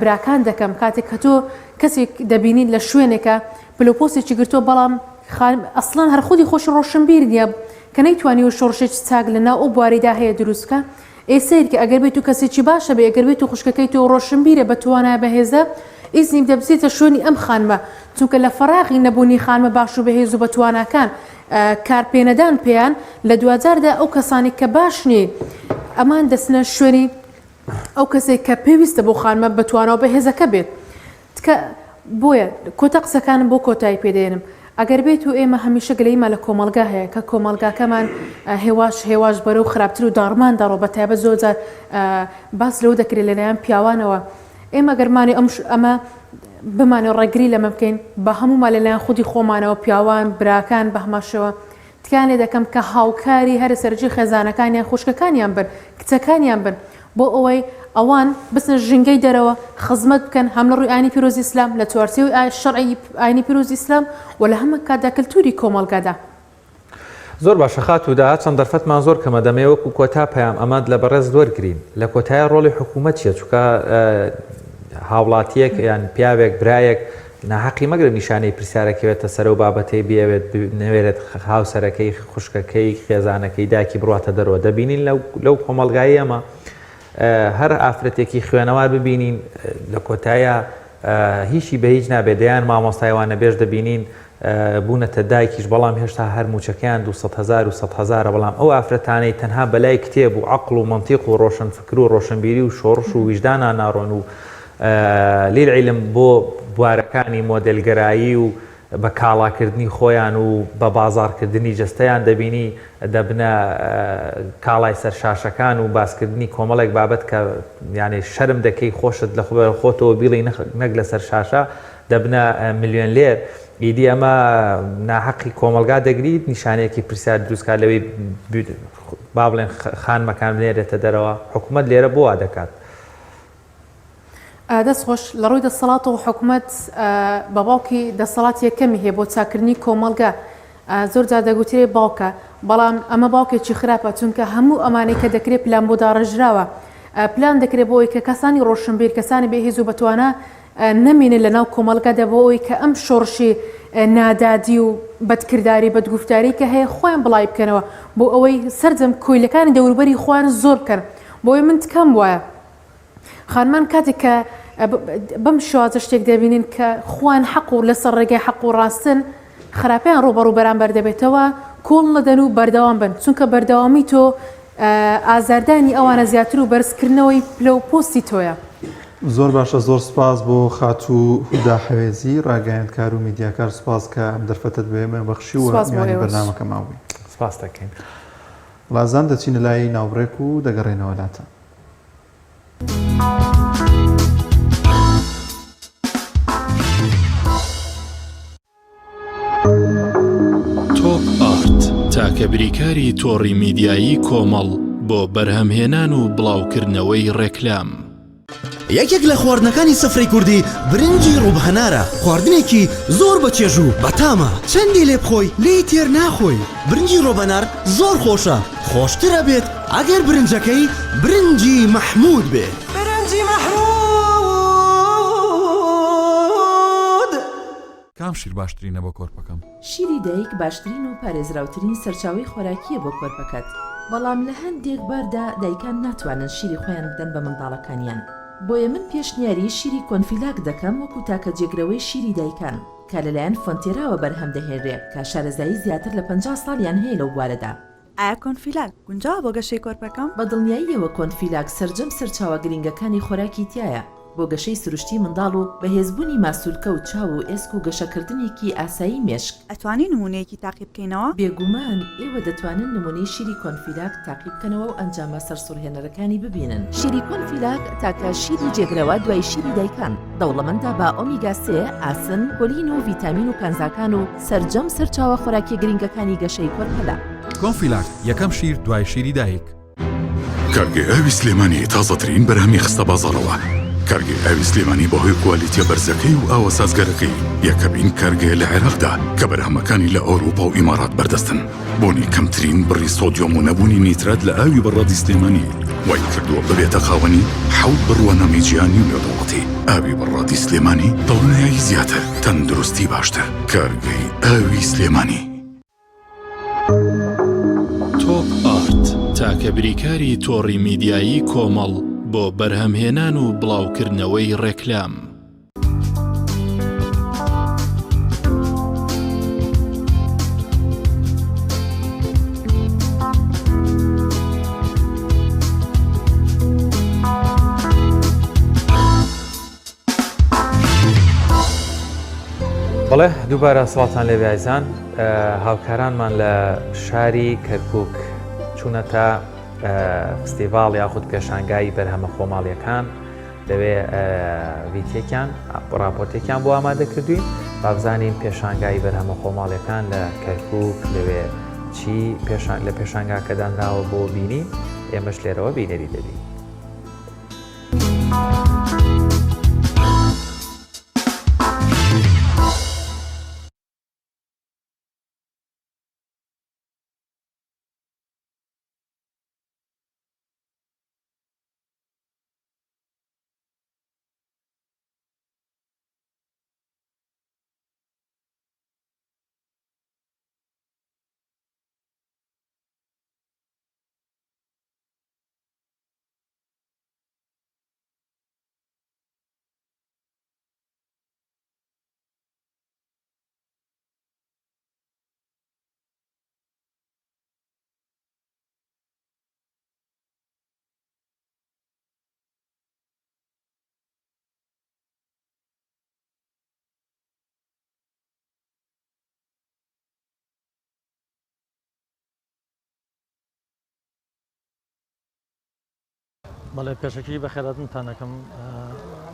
براکان دەکەم کاتێک کە تۆ کەسێک دەبینیت لە شوێنێکە پلۆپۆسێکی گرتووە بەڵام ئەسڵەن هەر خودی خۆشی ڕۆشنبیر نییە کە نەیتوانیوە شۆڕشێکی چاک لە ناو ئەو بواریدا هەیە دروست بکە ئێ سەیرکە ئەگەر بێت و کەسێکی باشە بێ ئەگەر بێت و خوشکەکەی تۆ ڕۆشنبیرە بە توانایە بەهێزە ئیزنی بدە بچێتە شوێنی ئەم خانمە چونکە لە فەراغی نەبوونی خانمە باش و بەهێز و بەتواناکان کار پێنەدان پێیان لە دواجاردا ئەو کەسانی کە باش نین ئەمان دەچنە شوێنی ئەو کەسێک کە پێویستە بۆ خانمە بەتوانا و بەهێزەکە بێت تکا بۆیە کۆتا قسەکانم بۆ کۆتایی پێدێنم ئەگەر بێت و ئێمە هەمیشە گلەییمان لە کۆمەڵگا هەیە کە کۆمەڵگاکەمان هێواش هێواش بەرەو خراپتر و داڕمان دەڕۆ بە تایبەت زۆر جار باس لەوە دەکرێت لەلایەن پیاوانەوە ئێمە گەرمانی ئەم ئەمە بمانێ ڕێگری لەمە بکەین بە هەموومان لەلایەن خودی خۆمانەوە پیاوان براکان بە هەمان شێوە تکایان لێ دەکەم کە هاوکاری هەرە سەرەکی خێزانەکانیان خوشکەکانیان بن کچەکانیان بن بۆ ئەوەی ئەوان بچنە ژینگەی دەرەوە خزمەت بکەن هەم لە ڕووی ئاینی پیرۆزی ئیسلام لە چوارچێوەی شەرعی ئاینی پیرۆزی ئیسلام و لە هەمان کاتدا کلتوری کۆمەڵگادا. زۆر باشە خاتوو داهات چەند دەرفەتمان زۆر کەمە دەمەوێ وەکو کۆتا پەیام ئەمەت لە بەڕێزت وەرگرین لە کۆتایە ڕۆڵی حکوومەت چیە چونکە هاوڵاتیەک یان پیاوێک برایەک ناحەقی مەگرە نیشانەی پرسیارە کەوێتە سەر ئەو بابەتەی بیەوێت نەوێرێت هاوسەرەکەی خوشکەکەی خێزانەکەی دایکی بڕاتە دەرەوە دەبینین لەو کۆمەڵگای ئەمە هەر ئافرەتێکی خوێنەوار ببینین لە کۆتایە هیچی بە هیچ نابێت دەیان مامۆستای وانەبێژ دەبینین بوونەتە دایکیش بەڵام هێشتا هەر مووچەکەیان 200 هەزار و 100 هەزارە بەڵام ئەو ئافرەتانەی تەنها بەلای کتێب و عەقڵ و مەنتیق و ڕۆشنفکر و ڕۆشنبیری و شۆڕش و ویژدانا ناڕۆن و لیلعیلم بۆ بوارەکانی مۆدێلگەرایی و بە کاڵاکردنی خۆیان و بە بازاڕکردنی جەستەیان دەبینی دەبنە کاڵای سەر شاشەکان و باسکردنی کۆمەڵێک بابەت کە یانێ شەرم دەکەی خۆشت لە خۆتەوە بیڵێی نەک لەسەر شاشە دەبنە ملیۆنلێر ئیدی ئەمە ناحەقی کۆمەڵگا دەگریت نیشانەیەکی پرسیار دروست کات لەوەی با بڵێن خانمەکان بنێرێتە دەرەوە حکوومەت لێرە بۆ وا دەکات؟ دەست خۆش، لە ڕووی دەسەڵاتەوە حکومەت بە باوکی دەسەڵات یەکەمی هەیە بۆ چاکردنی کۆمەڵگە زۆر جار دەگوترێ باوکە بەڵام ئەمە باوکێکی خراپە چونکە هەموو ئەمانەی کە دەکرێت پلان بۆ داڕێژراوە پلان دەکرێت بۆ ئەوەی کە کەسانی ڕۆشنبیر کەسانی بێهێز و بەتوانا نەمێنێت لەناو کۆمەڵگەدا بۆ ئەوەی کە ئەم شۆڕشی نادادی و بەدکرداری بەدگوفتاری کە هەیە خۆیان بڵاوی بکەنەوە بۆ ئەوەی سەرجەم کۆیلەکانی دەوروبەری خۆیان زۆر بکەن بۆیە من تکام وایە خانمان کاتێک کە بەم شێوازە شتێک دەبینن کە خۆیان حەق و لەسەر ڕێگای حەق و ڕاستن خراپیان ڕووبەڕوو بەرامبەر دەبێتەوە کۆڵ نەدەن و بەردەوام بن چونکە بەردەوامی تۆ ئازاردانی ئەوانە زیاتر و بەرزکردنەوەی پلە و پۆستی تۆیە. زۆر باشە زۆر سوپاس بۆ خاتوو هودا حەوێزی ڕاگەیاندکار و میدیاکار سوپاس کە ئەم دەرفەتەت بە ئێمە بەخشی و سوپاس بۆ میوانی ئێوەش. بەرنامەکەمان بووی. سوپاست دەکەین. ڵازان دەچینە لای ناوبڕێک و دەگەڕێینەوە لاتان. تۆپ ئارت تاکە بریکاری تۆڕی میدیایی کۆمەڵ بۆ بەرهەمهێنان و بڵاوکردنەوەی ڕێکلام. یەکێک لە خواردنەکانی سفرەی کوردی برنجی ڕووب هەنارە، خواردنێکی زۆر بە چێژ و بەتامە، چەندی لێ بخۆی لێی تێر ناخۆی، برنجی ڕۆبەنار زۆر خۆشە، خۆشتر ئەبێت ئەگەر برنجەکەی برنجی مەحموود بێت. برنجی مەحموود. کام شیر باشترینە بۆ کۆرپەکەم؟ شیری دایک باشترین و پارێزراوترین سەرچاوەی خۆراکییە بۆ کۆرپەکەت، بەڵام لە هەندێک باردا دایکان ناتوانن شیری خۆیان بدەن بە منداڵەکانیان، بۆیە من پێشنیاری شیری کۆنفیلاک دەکەم وەکو تاکە جێگرەوەی شیری دایکان کە لەلایەن فۆنتێراوە بەرهەم دەهێنرێ کە شارەزایی زیاتر لە 50 ساڵیان هەیە لەو بوارەدا. ئایا کۆنفیلاک گونجاوە بۆ گەشەی کۆرپەکەم؟ بە دڵنیاییەوە کۆنفیلاک سەرجەم سەرچاوە گرنگەکانی خۆراکی تیایە. بۆ گەشەی سروشتی منداڵ و بەهێزبوونی ماسولکە و چاو و ئێسک و گەشەکردنێکی ئاسایی مێشک. ئەتوانی نموونەیەکی تاقی بکەینەوە؟ بێگومان ئێوە دەتوانن نموونەی شیری کۆنفیلاک تاقی بکەنەوە و ئەنجامە سەرسوڕهێنەرەکانی ببینن. شیری کۆنفیلاک تاکە شیری جێگرەوە دوای شیری دایکان، دەوڵەمەندە بە ئۆمیگا سێ، ئاسن، کۆلین و ڤیتامین و کانزاکان و سەرجەم سەرچاوە خۆراکیە گرنگەکانی گەشەی کۆرپەلە. کۆنفیلاک یەکەم شیر دوای شیری دایک. کارگەی ئاوی سلێمانی تازەترین بەرهەمی خستە بازاڕەوە. کارگەی ئاوی سلێمانی بەهۆی کوالیتیە بەرزەکەی و ئاوە سازگارەکەی یەکەمین کارگەیە لە عێراقدا کە بەرهەمەکانی لە ئەوروپا و ئیمارات بەردەستن. بۆنی کەمترین بڕی سۆدیۆم و نەبوونی نیترات لە ئاوی بەڕادی سلێمانی وای کردووە ببێتە خاوەنی حەوت بڕوانامەی جیهانی و نێودەوڵەتی. ئاوی بەڕادی سلێمانی دڵنیایی زیاتر، تەندروستی باشتر. کارگەی ئاوی سلێمانی. تۆپ ئارت تاکە بریکاری تۆڕی میدیایی کۆمەڵ بۆ بەرهەمهێنان و بڵاوکردنەوەی ڕێکلام. بەڵێ دووبارە سڵاتان لێ بایزان هاوکارانمان لە شاری کەرکک چوونەتە فستیڤاڵ یاخود پێشانگای بەرهەمە خۆماڵیەکان لەوێ ڤیتێکیان راپۆرتێکیان بۆ ئامادە کردوین بابزانین پێشانگای بەرهەمە خۆماڵیەکان لە کەرکک لەوێ چی پێشان لە پێشانگاکە دانراوە بۆ بینی ئێمەش لێرەوە بینەری دەبین. بەڵێ پێشەکی بەخێراتنتان ئەکەم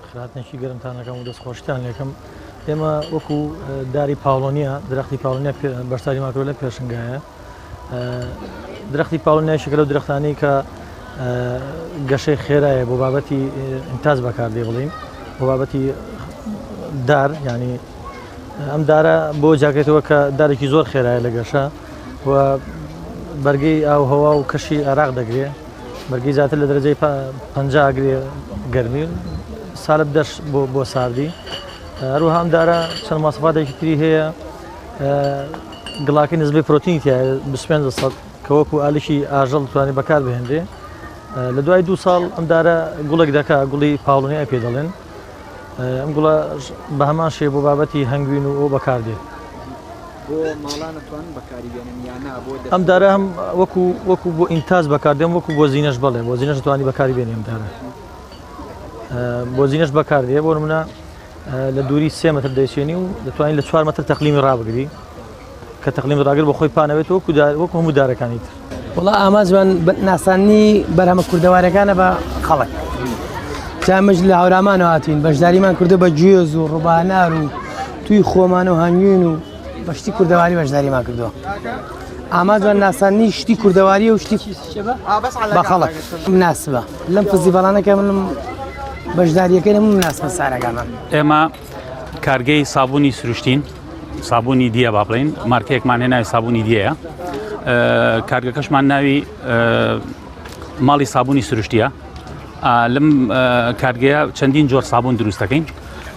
خێراتنێکی گەرمتان ئەکەم و دەستخۆشتان لێکەم ئێمە وەکو داری پاڵۆنیە درەختی پاڵۆنیە بەشداریمان کردوە لە پێشنگایە درەختی پاڵۆنیا یەکێکە لەو درەختانەی کە گەشەی خێرایە بۆ بابەتی ئینتاج بەکاردێ بڵین بۆ بابەتی دار ینی ئەم دارە بۆ جاکرێتەوە کە دارێکی زۆر خێرایە لە گەشە و بەرگەی ئاوهەوا و کەشی عێراق دەگرێ بەرگەی زیاتر لە دەرەجەی 50 ئەگرێ گەرمی سالب دەش بۆ بۆ ساردی هەروەها ئەم دارە چەند ماسەفاتێکی تری هەیە گڵاکەی نزبەی پرۆتینی تایە 25 سەد کە وەکو ئالیکی ئاژەڵ توانێت بەکار بهێنرێ لە دوای دوو ساڵ ئەم دارە گوڵێک دەکا گوڵی پاڵۆنیای پێ دەڵێن ئەم گوڵە بە هەمان شێ بۆ بابەتی هەنگوین و ئەو بەکاردێت. بۆ ماڵان ئەتوانن بەکاری بێنن یا نا بۆ دەست ئەم دارە هەم وەکو وەکو بۆ ئینتاج بەکاردێن وەکو بۆ زینەش بەڵێ بۆ زینەش توانی بەکاری بێنی ئەم دارە بۆ زینەش بەکاردێ بۆ نمونە لە دووری سێ مەتر دەیچێنی و دەتوانین لە چوار مەتر تەقلیمی ڕابگری کە تەقلیم ڕاگر بە خۆی پانەوێت وەکو دار وەکو هەموو دارەکانی تر. وەڵا ئامانجمان ناساندنی بەرهەمە کوردەوارەکانە بە خەڵک جا ئەمەش لە هەورامانەوە هاتوین بەشداریمان کردو بە گوێز و ڕوبانار و توی خۆمان و هەنگوین و بە شتی کوردەواری بەشداریمان کردووە ئامانجمان ناساندنی شتی کوردەواری و شتی بە خەڵک مناسبە لەم فستیڤاڵانە کە منم بەشداریەکەی لە مناسبە سارەکانمان ئێمە کارگەی سابوونی سروشتین سابوونی دیە با بڵین مارکەیەکمان هەیە ناوی سابوونی دیەیە کارگەکەشمان ناوی ماڵی سابوونی سروشتیە لەم کارگەیە چەندین جۆر سابوون دروست دەکەین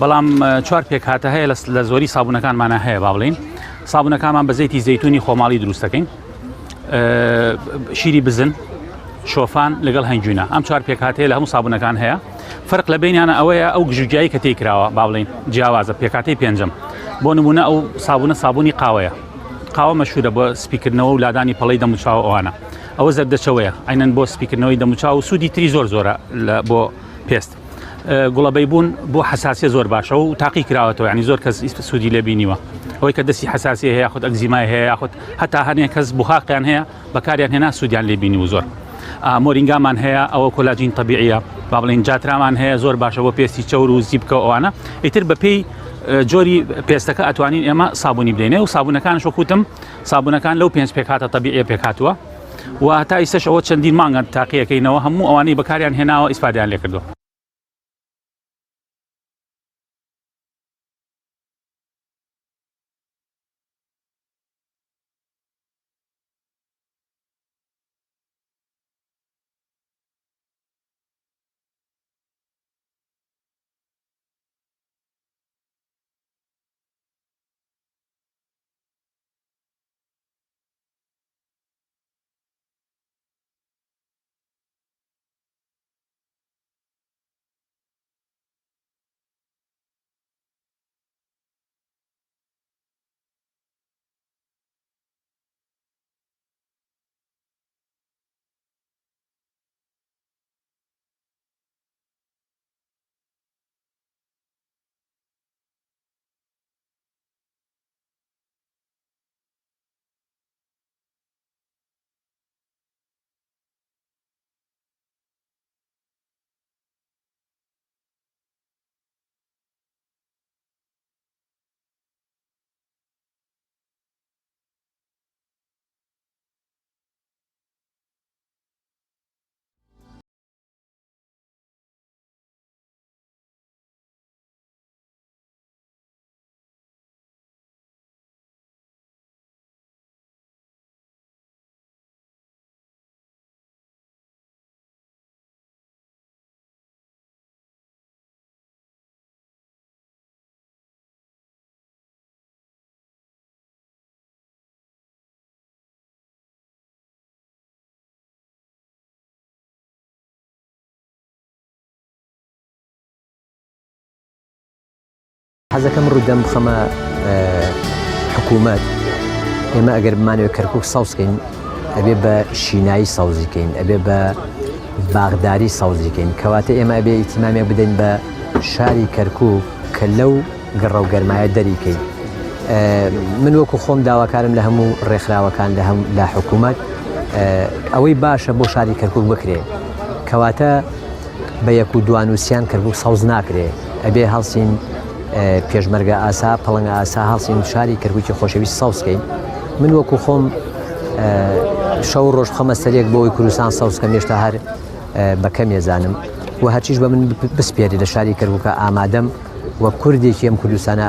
بەڵام چوار پێکهاتە هەیە لە زۆری سابوونەکانمانە هەیە با بڵین سابوونەکانمان بە زەیتی زەیتونی خۆماڵی دروست دەکەین شیری بزن شۆفان لەگەڵ هەنگوینە ئەم چوار پێکهاتەیە لە هەموو سابوونەکان هەیە فەرق لە بینیانە ئەوەیە ئەو گژوگیایی کە تێی کراوە با بڵین جیاوازە پێکهاتەی پێنجەم بۆ نمونە ئەو سابوونە سابوونی قاوەیە قاوە مەشهورە بۆ سپیکردنەوە و لادانی پەڵەی دەموچاو ئەوانە ئەوە زەردەچەوەیە ئەینەن بۆ سپیکردنەوەی دەموچاو و سوودی تری زۆر زۆرە بۆ پێست. گوڵەبەیبوون بۆ حەساسیە زۆر باشە و تاقی کراوەتەوە ینی زۆر کەس سوودی لێ بینیوە ئەوەی کە دەستی حەساسی هەیە یاخود ئەگزیمای هەیە یاخود هەتا هەنێ کەس بخاقیان هەیە بەکاریان هێنا سوودیان لێ بینی و زۆر مۆرینگامان هەیە ئەوە کۆلاجین طبیعیە با بڵین جاترامان هەیە زۆر باشە بۆ پێستی چەور و زیبکە ئەوانە ئیتر بەپێی جۆری پێستەکە ئەتوانین ئێمە سابوونی بدەینێ و سابوونەکان شۆکوتم سابوونەکان لەو پێنج پێکهاتە طبیعیە پێکهاتووە و هەتا ئیستەش ئەوە چەندین مانگە تاقیەکەینەوە هەموو ئەوانەی بەکاریان هێناوە ئیسفادەیان لێکردووە. حەزەکەم ڕوو دەم بخەمە حکوومەت ئێمە ئەگەر بمانەوێت کەرکک سەوزکەین ئەبێ بە شینایی سەوزی کەین ئەبێ بە باغداری سەوزی کەین کەواتە ئێمە ئەبێ ئیتیمامێک بدەین بە شاری کەرکک کە لەو گڕە و گەرمایە دەری کەین من وەکو خۆم داواکارم لە هەموو ڕێکخراوەکان لە هەم لە حکوومەت ئەوەی باشە بۆ شاری کەرکک بکرێ کەواتە بە یەک و دوان و سیان کەرکوک سەوز ناکرێ ئەبێ هەڵسین پێشمەرگە ئاسا پڵنگ ئاسا هەڵسین شاری کەرکوکی خۆشەویست سەوز کەین من وەکو خۆم شەو ڕۆژ خەمە سەرێک بۆی کوردستان سەوز کەم هێشتا هەر بە کەم ێزانم و هەرچیش بە من بسپێری لە شاری کەرکوکە ئامادەم و کوردێکی ئەم کوردستانە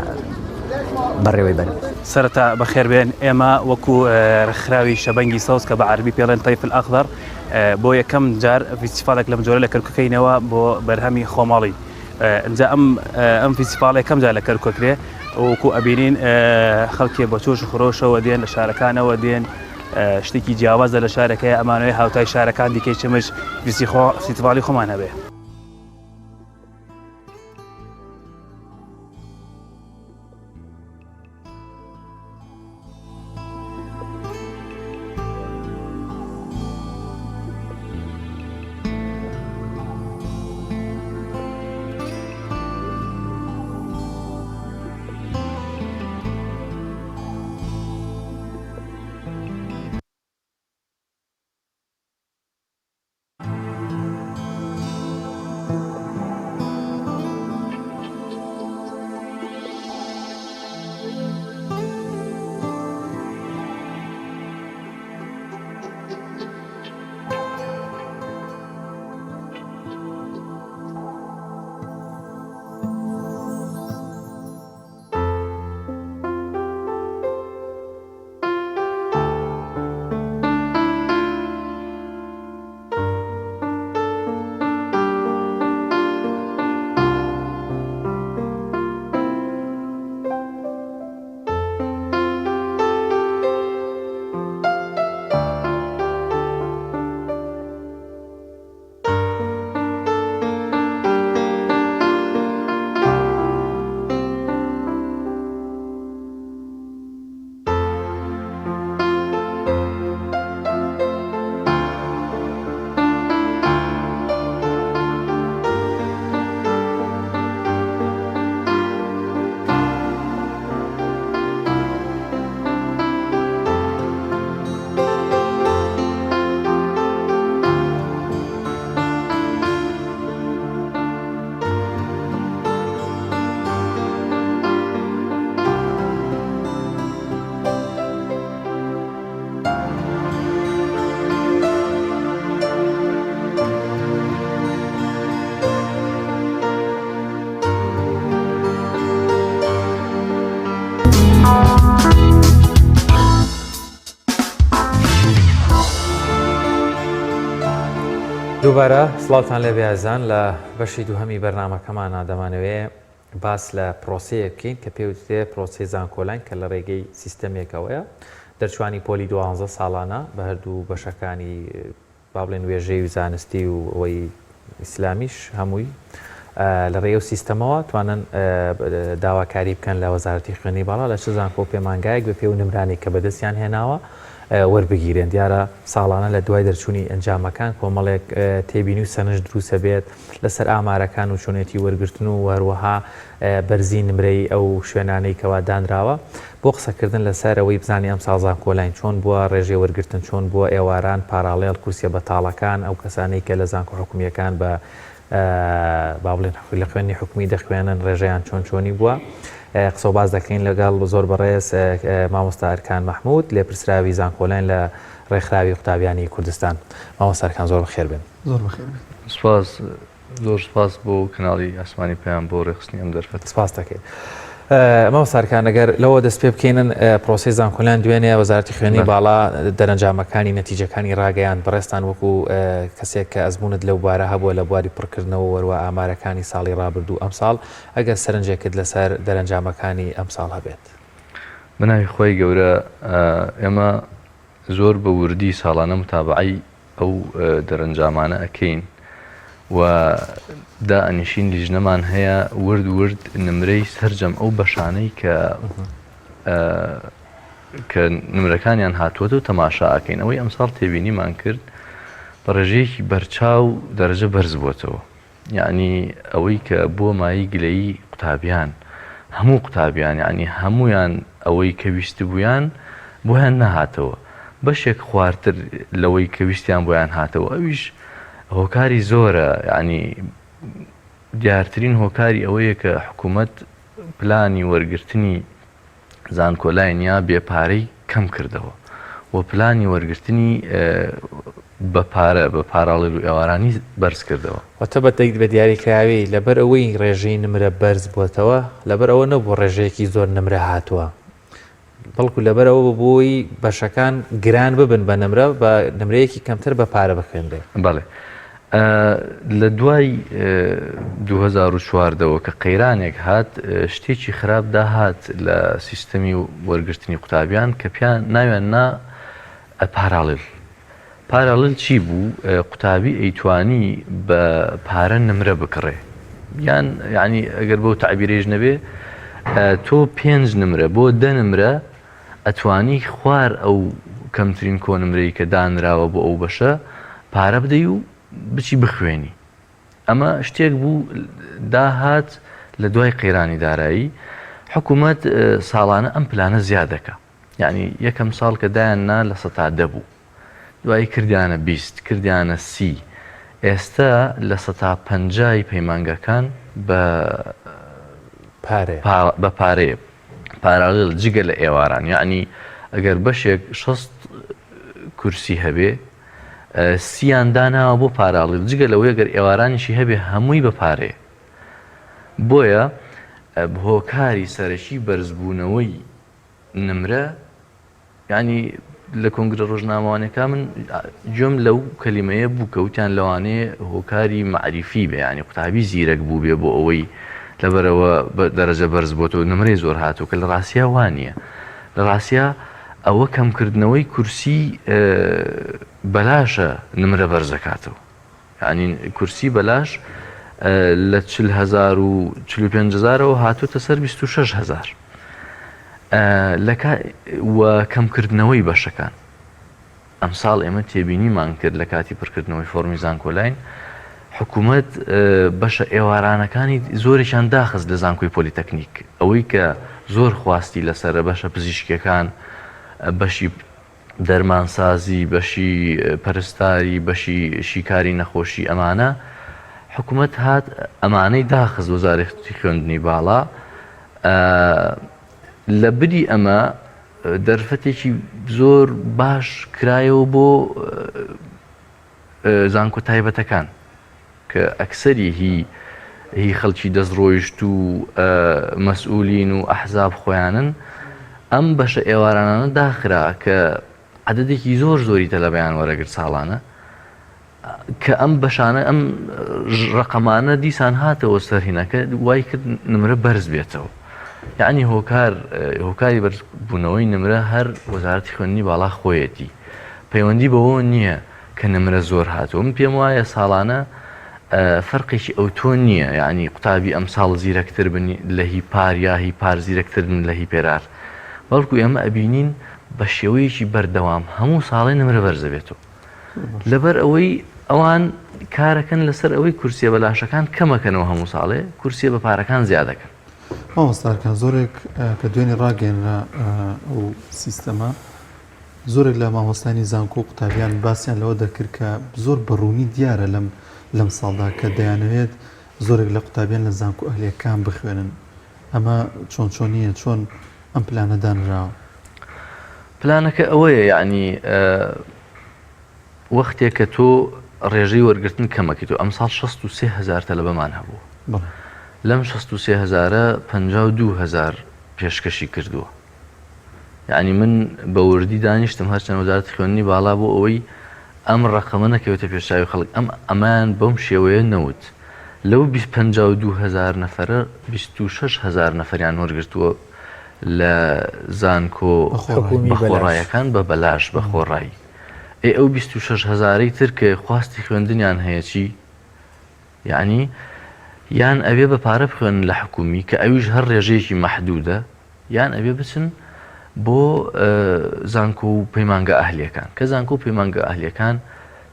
بەڕێوەی بەرم. سەرەتا بەخێربێن، ئێمە وەکو ڕێکخراوی شەبەنگی سەوز کە بە عەرەبی پێڵێن طیف الاخضر بۆ یەکەم جار فیستیڤاڵێک لەم جۆرە لە کەرکوکەینەوە بۆ بەرهەمی خۆماڵی ئینجا ئەم ئەم فیستیڤاڵ یەکەم جار لە کەرکوکرێ وەکو ئەبینین خەڵکێ بە چۆش و خرۆشەوە دێن لە شارەکانەوە دێن شتێکی جیاوازە لە شارەکەی ئەمانەوەی هاوتای شارەکان دیکەی چمش فیستیڤاڵی خۆمان هەبێ. دووبارە سڵاوتان لێ بێزان لە بەشی دووهەمی بەرنامەکەمانە دەمانەوێ باس لە پرۆسەیەک بکەین کە پێوترێ پرۆسەی زانکۆلاین کە لە ڕێگەی سیستەمێکەوەیە دەرچوانی پۆلی دوانزە ساڵانە بە هەردوو بەشەکانی با بڵێن وێژەی و زانستی و ئەوەی ئیسلامیش هەمووی لە ڕێی ئەو سیستەمەوە توانن داواکاری بکەن لە وەزارەتی خوێندنی باڵا لە چ زانکۆ و پەیمانگایەک بە پێ و نمرانێک کە بەدەستیان هێناوە وەربگیرێن دیارە ساڵانە لە دوای دەرچوونی ئەنجامەکان کۆمەڵێک تێبینی و سەرنج دروستە بێت لەسەر ئامارەکان و چۆنێتی وەرگرتن و هەروەها بەرزی نمرەی ئەو شوێنانەی کەوا دانراوە بۆ قسەکردن لەسەر ئەوەی بزانین ئەمساڵ زانکۆلاین چۆن بووە، ڕێژەی وەرگرتن چۆن بووە، ئێواران، پاراڵێڵ، کورسیە بەتاڵەکان، ئەو کەسانەی کە لە زانکۆ حکومییەکان بە با بڵێن لە خوێندنی حکومی دەخوێنن ڕێژەیان چۆن چۆنی بووە. قسە و باس دەکەین لەگەڵ زۆر بەڕێز مامۆستا ئەرکان مەحمود لێپرسراوی زانکۆلاین لە ڕێکخراوی قوتابیانی کوردستان. مامۆستا ئەرکان زۆر بەخێر بێن. زۆر بەخێر بێن. سوپاس زۆر سوپاس بۆ کەناڵی ئاسمانی پەیام بۆ ڕێکخستنی ئەم دەرفەتە. سپاست دەکەین. مامۆستا ئەرکان ئەگەر لەوە دەست پێ بکەینن پرۆسەی زانکۆلاین دوێنێ وەزارەتی خوێندنی باڵا دەرەنجامەکانی نەتیجەکانی ڕاگەیاند بەڕێزتان وەکو کەسێک کە ئەزموونت لەو بوارە هەبووە لە بواری پڕکردنەوە وەروە ئامارەکانی ساڵی ڕابردوو ئەمساڵ ئەگەر سەرنجێکت لەسەر دەرەنجامەکانی ئەمساڵ هەبێت. بەناوی خوای گەورە ئێمە زۆر بە وردی ساڵانە متابەعەی ئەو دەرەنجامانە ئەکەین و دائەنیشین لیژنەمان هەیە ورد ورد نمرەی سەرجەم ئەو بەشانەی کە کە نمرەکانیان هاتووەتەوە تەماشا ئەکەین ئەوەی ئەمساڵ تێبینیمان کرد بە ڕێژەیەکی بەرچاو دەرەجە بەرز بووەتەوە یەعنی ئەوەی کە بووە مایەی گلەیی قوتابیان، هەموو قوتابیان یەعنی هەموویان ئەوەی کە ویستبوویان بۆیان نەهاتەوە، بەشێک خوارتر لەوەی کە ویستیان بۆیان هاتەوە، ئەویش هۆکاری زۆرە یەعنی دیارترین هۆکاری ئەوەیە کە حکوومەت پلانی وەرگرتنی زانکۆلاین یا بێ پارەی کەم کردەوە و پلانی وەرگرتنی بە پارە بە پاراڵێل و ئێوارانی بەرز کردەوە. واتە بە بە دیاریکراوی لەبەر ئەوەی ڕێژەی نمرە بەرز بووەتەوە لەبەر ئەوە نەبوو ڕێژەیەکی زۆر نمرە هاتووە بەڵکو لەبەر ئەوە بوو بۆی بەشەکان گران ببن بە نمرە بە نمرەیەکی کەمتر بە پارە بخوێنرێ. بەڵێ لە دوای 2014 ەوە کە قەیرانێک هات شتێکی خراپ داهات لە سیستەمی وەرگرتنی قوتابیان کە پیان ناویان نا پاراڵل پاراڵل چی بوو قوتابی ئەیتوانی بە پارە نمرە بکڕێ یان یعنی ئەگەر بەو تعبیرێژ نەبێ تۆ پێنج نمرە بۆ دە نمرە ئەتوانی خوار ئەو کەمترین کۆنمرەی کە دانراوە بۆ ئەو بەشە پارە بدەی و بچی بخوێنی ئەمە شتێک بوو داهات لە دوای قەیرانی دارایی حکوومەت ساڵانە ئەم پلانە زیاد دەکا یعنی یەکەم ساڵ کە دایان نا لە سەتا دە بوو دوایی کردیانە 20 کردیانە سی ئێستا لە سەتا پەنجای پەیمانگەکان بە بە پارەیە پاراڵێل جگە لە ئێواران یەعنی ئەگەر بەشێک 60 کورسی هەبێ سیان داناوە بۆ پاراڵیل جگە لەوەی گەر ئێوارانیشی هەبێ هەمووی بە پارەیە بۆیە هۆکاری سەرەکی بەرزبوونەوەی نمرە یانی لە کۆنگرە ڕۆژنامەوانیەکان من گوێم لەو کەلیمەیە بوو کە وتیان لەوانەیە هۆکاری مەعریفی بێ یانی قوتابی زیرەک بوو بێ بۆ ئەوەی لەبەرەوە دەرەجە بەرز بۆتەوە نمرەی زۆر هاتوو کە لە ڕاستیا وا نییە لە ڕاستیا ئەوە کەمکردنەوەی کورسی بەلاشە نمرە بەرزەکاتەوە یانی کورسی بەلاش لە 40 هەزار و 45 هەزارەوە هاتووتە سەر 26 هەزار لە و کەمکردنەوەی بەشەکان ئەمساڵ ئێمە تێبینیمان کرد لە کاتی پڕکردنەوەی فۆرمی زانکۆلاین حکوومەت بەشە ئێوارانەکانی زۆرێکیان داخست لە زانکۆی پۆلیتەکنیک ئەوەی کە زۆر خواستی لەسەرە بەشە پزیشکیەکان بەشی دەرمانسازی، بەشی پەرستاری، بەشی شیکاری نەخۆشی ئەمانە، حکومەت هات ئەمانەی داخست وەزارەتی خوێندنی باڵا لە بری ئەمە دەرفەتێکی زۆر باش کرایەوە بۆ زانکۆ تایبەتەکان کە ئەکسەری هی هی خەڵکی دەست ڕۆیشتوو و مەسئولین و ئەحزاب خۆیانن ئەم بەشە ئێوارانانە داخرا کە عەدەدێکی زۆر زۆری تەلەبەیان وەرەگرت ساڵانە. کە ئەم بەشانە ئەم ڕقەمانە دیسان هاتەوە سەر هینەکە وای کرد نمرە بەرز بێتەوە یعنی هۆکار هۆکاری بەرزبوونەوەی نمرە هەر وەزارەتی خوێندنی باڵا خۆیەتی پەیوەندی بەوە نییە کە نمرە زۆر هاتووە من پێم وایە ساڵانە فەرقێکی ئەوتۆ نییە یعنی قوتابی ئەمساڵ زیرەکتر بن لە هی پار یا هی پار زیرەکتر بن لە هی پێرار بەڵکو ئێمە ئەبینین بە شێوەیەکی بەردەوام هەموو ساڵێ نمرە بەرزەبێتەوە لەبەر ئەوەی ئەوان کارەکەن لەسەر ئەوەی کورسیە بەلاشەکان کەمەکەنەوە هەموو ساڵێ کورسیە بە پارەکان زیادەکەن. مامۆستا ئەرکان زۆرێک کە دوێنێ ڕاگەیەنرا ئەو سیستەمە زۆرێک لە مامۆستایانی زانکۆ و قوتابیان باسیان لەوە دەکرد کە زۆر بە ڕوونی دیارە لەم لەم ساڵدا کە دەیانەوێت زۆرێک لە قوتابیان لە زانکۆ ئەهلیەکان بخوێنن ئەمە چۆن چۆنیە چۆن ئەم پلانە دانراوە؟ پلانەکە ئەوەیە یەعنی وەختێ کە تۆ ڕێژەی وەرگرتن کەمەکەیتەوە ئەمساڵ 63 هەزار تەلەبەمان هەبوو لەم 63 هەزارە 52 هەزار پێشکەشی کردووە یعنی من بە وردی دانیشتم هەرچەند وەزارەتی خوێندنی باڵا بۆ ئەوەی ئەم ڕقەمە نەکەوێتە پێشچاوی خەڵک ئەم ئەمان بەم شێوەیە نەوت لەو 52 هەزار نەفەرە 26 هەزار نەفەریان وەرگرتووە لە زانکۆ بەخۆڕایەکان بە بەلاش بە خۆڕایی ئێ ئەو 26 هەزارەی تر کە خواستی خوێندنیان هەیە چی یعنی یان ئەبێ بە پارە بخوێنن لە حکومی کە ئەویش هەر ڕێژەیەکی مەحدودە یان ئەبێ بچن بۆ زانکۆ و پەیمانگە ئەهلیەکان کە زانکۆ و پەیمانگە ئەهلیەکان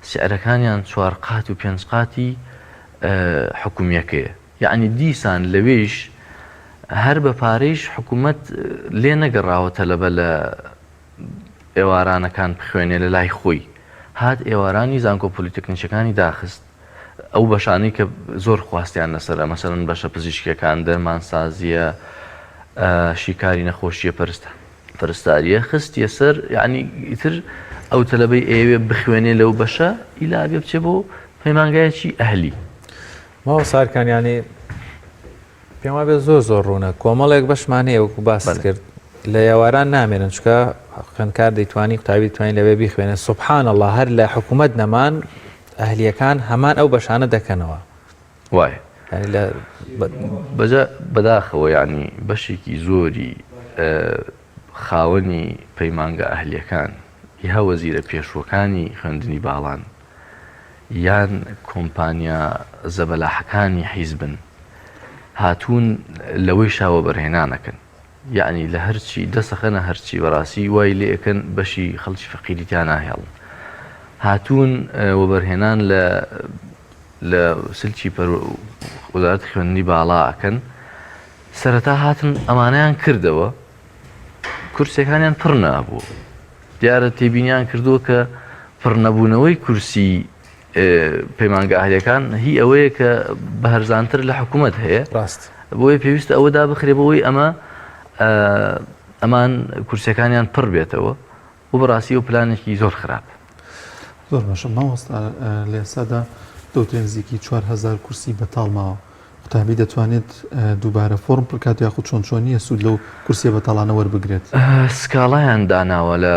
سعرەکانیان چوار قات و پێنج قاتی حکومیەکەیە یەعنی دیسان لەوێیش هەر بە پارەیش حکوومەت لێ نەگەڕاوە تەلەبە لە ئێوارانەکان بخوێنێ لە لای خۆی هات ئێوارانی زانکۆ پۆلیتەکنیکەکانی داخست ئەو بەشانەی کە زۆر خواستیان لەسەرە مەسەلەن بەشە پزیشکیەکان دەرمانسازیە شیکاری نەخۆشیە پەرستە پەرستاریە خستیە سەر یعنی ئیتر ئەو تەلەبەی ئەیەوێ بخوێنێ لەو بەشە ئیلا بێ بچێ بۆ پەیمانگایەکی ئەهلی مامۆستا ئەرکان یانی پێم وابێ زۆر زۆر ڕوونە کۆمەڵێک بەشمان هەیە وەکو باست کرد لە ئێواران نامێنن چکە خوێندکار دەیتوانی قوتابی توانین لەوێ بیخوێنێ سبحان الله هەر لە حکوومەت نەمان ئەهلیەکان هەمان ئەو بەشانە دەکەنەوە وایە لە بەجا بەداخەوە یعنی بەشێکی زۆری خاوەنی پەیمانگە ئەهلیەکان یا وەزیرە پێشوەکانی خوێندنی باڵان یان کۆمپانیا زەبەلاحەکانی حیزبن هاتوون لەوەیشا وەبەرهێنان ئەکەن یەعنی لە هەرچی دەسەخەنە هەرچی بەڕاستی وای لێ ئەکەن بەشی خەڵکی فەقیری تیا ناهێڵن هاتوون وەبەرهێنان لە لە سلکی وەزارەتی خوێندنی باڵا ئەکەن سەرەتا هاتن ئەمانەیان کردەوە کورسیەکانیان پڕ نابوو دیارە تێبینیان کردووە کە پڕنەبوونەوەی کورسی پەیمانگە ئەهلیەکان هی ئەوەیە کە بە هەرزانتر لە حکوومەت هەیە ڕاست بۆیە پێویستە ئەوە دابخرێ بۆی ئەمە ئەمان کورسەکانیان پڕ بێتەوە و بەڕاستی و پلانێکی زۆر خراپ. زۆر باشە مامۆستا لە ئێستادا دەوترێ نزیکی 4000 کورسی بەتاڵ ماوە قوتابی دەتوانێت دووبارە فۆرم پڕکات یاخود چۆن چۆنیە سوود لەو کورسیە بەتاڵانە وەربگرێت؟ سکاڵایان داناوە لە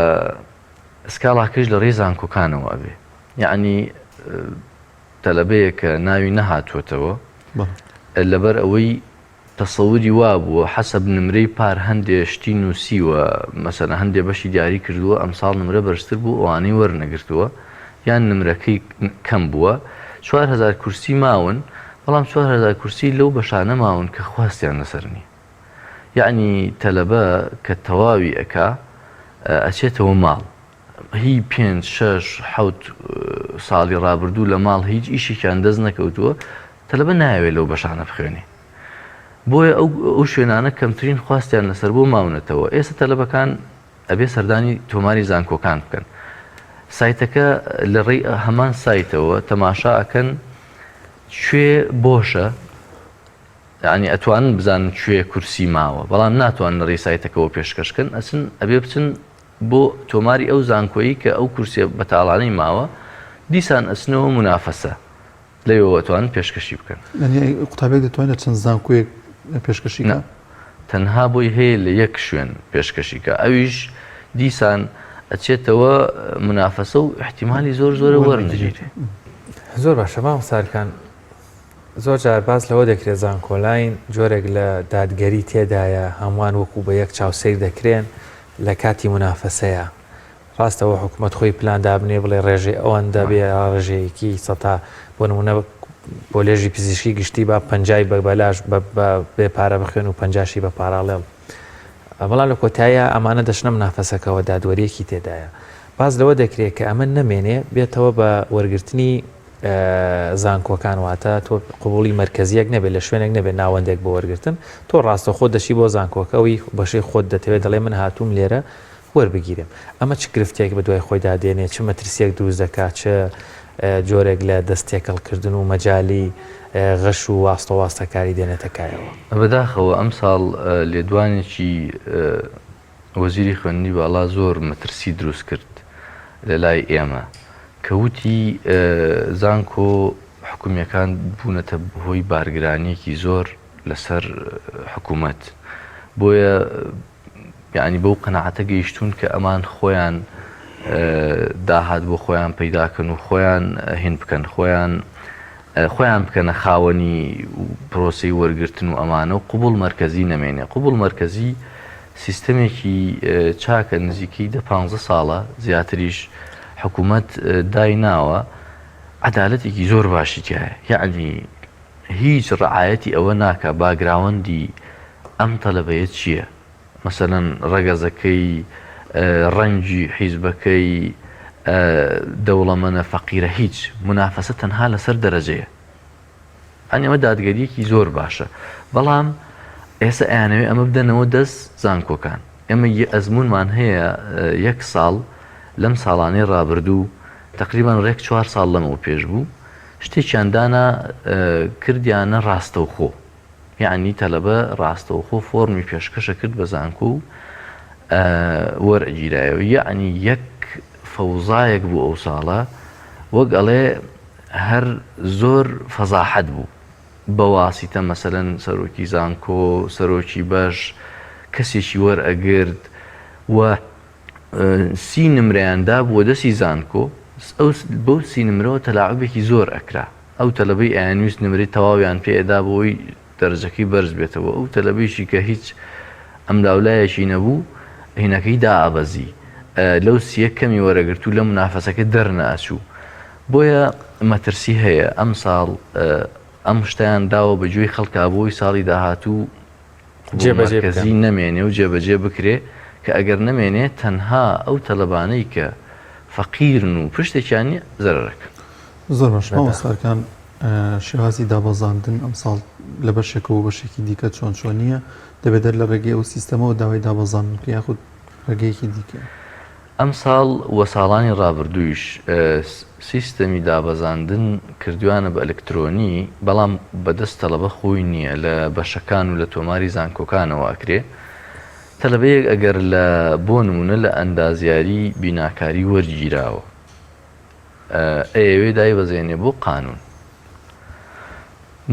سکاڵاکەش لە ڕێی زانکۆکانەوە ئەبێ یەعنی تەلەبەیەک کە ناوی نەهاتووەتەوە لەبەر ئەوەی تەسەوری وابووە حەسەب نمرەی پار هەندێ شتی نووسیوە مەسەلەن هەندێ بەشی دیاری کردووە ئەمساڵ نمرە بەرزتر بوو ئەوانەی وەرنەگرتووە یان نمرەکەی کەم بووە 4000 کورسی ماون بەڵام 4000 کورسی لەو بەشانە ماون کە خواستیان لەسەر نییە یەعنی تەلەبە کە تەواوی ئەکا ئەچێتەوە ماڵ هی پێنج شەش حەوت ساڵی ڕابردوو لە ماڵ هیچ ئیشێکیان دەست نەکەوتووە تەلەبە نایەوێت لەو بەشانە بخوێنێ بۆیە ئەو ئەو شوێنانە کەمترین خواستیان لەسەر بۆ ماونەتەوە ئێستا تەلەبەکان ئەبێ سەردانی تۆماری زانکۆکان بکەن سایتەکە لە ڕێی هەمان سایتەوە تەماشا ئەکەن کوێ بۆشە یانی ئەتوانن بزانن کوێ کورسی ماوە بەڵام ناتوانن لە ڕێی سایتەکەوە پێشکەش کەن ئەچن ئەبێ بچن بۆ تۆماری ئەو زانکۆیی کە ئەو کورسیە بەتاڵانەی ماوە دیسان ئەچنەوە مونافەسە لەوێوە ئەتوانن پێشکەشی بکەن. یانی قوتابیەک دەتوانێت لە چەند زانکۆیەک پێشکەشی نا تەنها بۆی هەیە لە یەک شوێن پێشکەشی کا ئەویش دیسان ئەچێتەوە مونافەسە و ئیحتیمالی زۆر زۆرە وەرنەگیرێ. زۆر باشە مامۆستا ئەرکان، زۆر جار باس لەوە دەکرێت زانکۆلاین جۆرێک لە دادگەری تێدایە، هەمووان وەکو بە یەک چاو سەیر دەکرێن لە کاتی مونافەسەیە. ڕاستە ئەوە حکومەت خۆی پلان دابنێ بڵێ ڕێژەی ئەوەندە بێ ڕێژەیەکی سەتا بۆ نمونە کۆلێژی پزیشکی گشتی با پەنجای بە بەلاش بە بێ پارە بخوێن و پەنجاشی بە پاراڵێڵ بەڵام لە کۆتاییا ئەمانە دەچنە منافەسەکەوە دادوەریەکی تێدایە باس لەوە دەکرێت کە ئەمە نەمێنێ بێتەوە بە وەرگرتنی زانکۆکان واتە تۆ قبوڵی مەرکەزیەک نەبێت لە شوێنێک نەبێت ناوەندێک بۆ وەرگرتن تۆ ڕاستەخۆ دەچی بۆ زانکۆکە ئەوی بەشەی خۆت دەتەوێت دەڵێ من هاتووم لێرە وەربگیرێم ئەمە چ گرفتێک بە دوای خۆیدا دێنێ چ مەترسیەک دروست دەکات چ جۆرێک لە دەست تێکەڵکردن و مەجالی غەش و واستە واستەکاری دێنێتە کایەوە. بەداخەوە ئەمساڵ لێدوانێکی وەزیری خوێندنی باڵا زۆر مەترسی دروست کرد لە لای ئێمە کە وتی زانکۆ حکومیەکان بوونەتە هۆی بارگرانیەکی زۆر لەسەر حکوومەت بۆیە یانی بەو قەناعەتە گەیشتوون کە ئەمان خۆیان داهات بۆ خۆیان پەیداکەن و خۆیان هین بکەن خۆیان خۆیان بکەنە خاوەنی پرۆسی وەرگرتن و ئەمانە و قوبول مەرکەزی نەمێنێ قوبول مەرکەزی سیستەمێکی چاکە نزیکەی دە پ ساڵە زیاتریش حکوومەت دایناوە عەدالەتێکی زۆر باشی تایە یعنی هیچ ڕعایەتی ئەوە ناکا باگراوەندی ئەم تەلەبەیە چیە مەسەلەن ڕەگەزەکەی ڕەنگی حیزبەکەی دەوڵەمەنە فەقیرە هیچ مونافەسە تەنها لەسەر دەرەجەیە ئەنی ئەمە دادگەریەکی زۆر باشە بەڵام ئێستا ئەیانەوێ ئەمە بدەنەوە دەست زانکۆکان ئێمە ئەزمونمان هەیە یەک ساڵ لەم ساڵانەی ڕابردوو تقریبان ڕێک چوار ساڵ لەمەوە پێش بوو شتێکیان دانا کردیانە ڕاستەوخۆ یەعنی تەلەبە ڕاستەوخۆ فۆرمی پێشکەشە کرد بە زانکۆ و وەرئەگیرایەوە یەعنی یەک فەوزایەک بوو ئەو ساڵە وەک ئەڵێ هەر زۆر فەزاحەت بوو بە واسیتە مەسەلەن سەرۆکی زانکۆ سەرۆکی بەش کەسێکی وەرئەگرت و سی نمرەیان دابووە دەستی زانکۆ، ئەو بەو سی نمرەوە تەلاعوبێکی زۆر ئەکرا، ئەو تەلەبەی ئەیانویست نمرەی تەواویان پێ ئەدا بۆی دەرەجەکەی بەرز بێتەوە، ئەو تەلەبەیشی کە هیچ ئەملاولایەکی نەبوو هینەکەی دائەبەزی لەو سییە کەمی وەرەگرت و لە مونافەسەکە دەرنەئەچوو، بۆیە مەترسی هەیە ئەمساڵ ئەم شتەیان داوە بە گوێی خەڵکا بۆی ساڵی داهاتوو جێبەجێ بکەن. مەرکەزی نەمێنێ و جێبەجێ بکرێ کە ئەگەر نەمێنێ تەنها ئەو تەلەبانەی کە فەقیرن و پشتێکیان نیە زەرەرەکەن. زۆر باش مامۆستا ئەرکان شێوازی دابەزاندن ئەمساڵ لە بەشێکەوە بۆ بەشێکی دیکە چۆن چۆنییە؟ دەبێت هەر لە ڕێگەی ئەو سیستەمەوە داوای دابەزاندن بکەی یاخود ڕێگەیەکی دیکە؟ ئەمساڵ و ساڵانی ڕابردوویش سیستەمی دابەزاندن کردویانە بە ئەلکترۆنی، بەڵام بەدەست تەڵەبە خۆی نییە، لە بەشەکان و لە تۆماری زانکۆکانەوە ئەکرێ. تەلەبەیەک ئەگەر لە بۆ نموونە لە ئەندازیاری بیناکاری وەرگیراوە ئەیەوێ دایبەزێنێ بۆ قانوون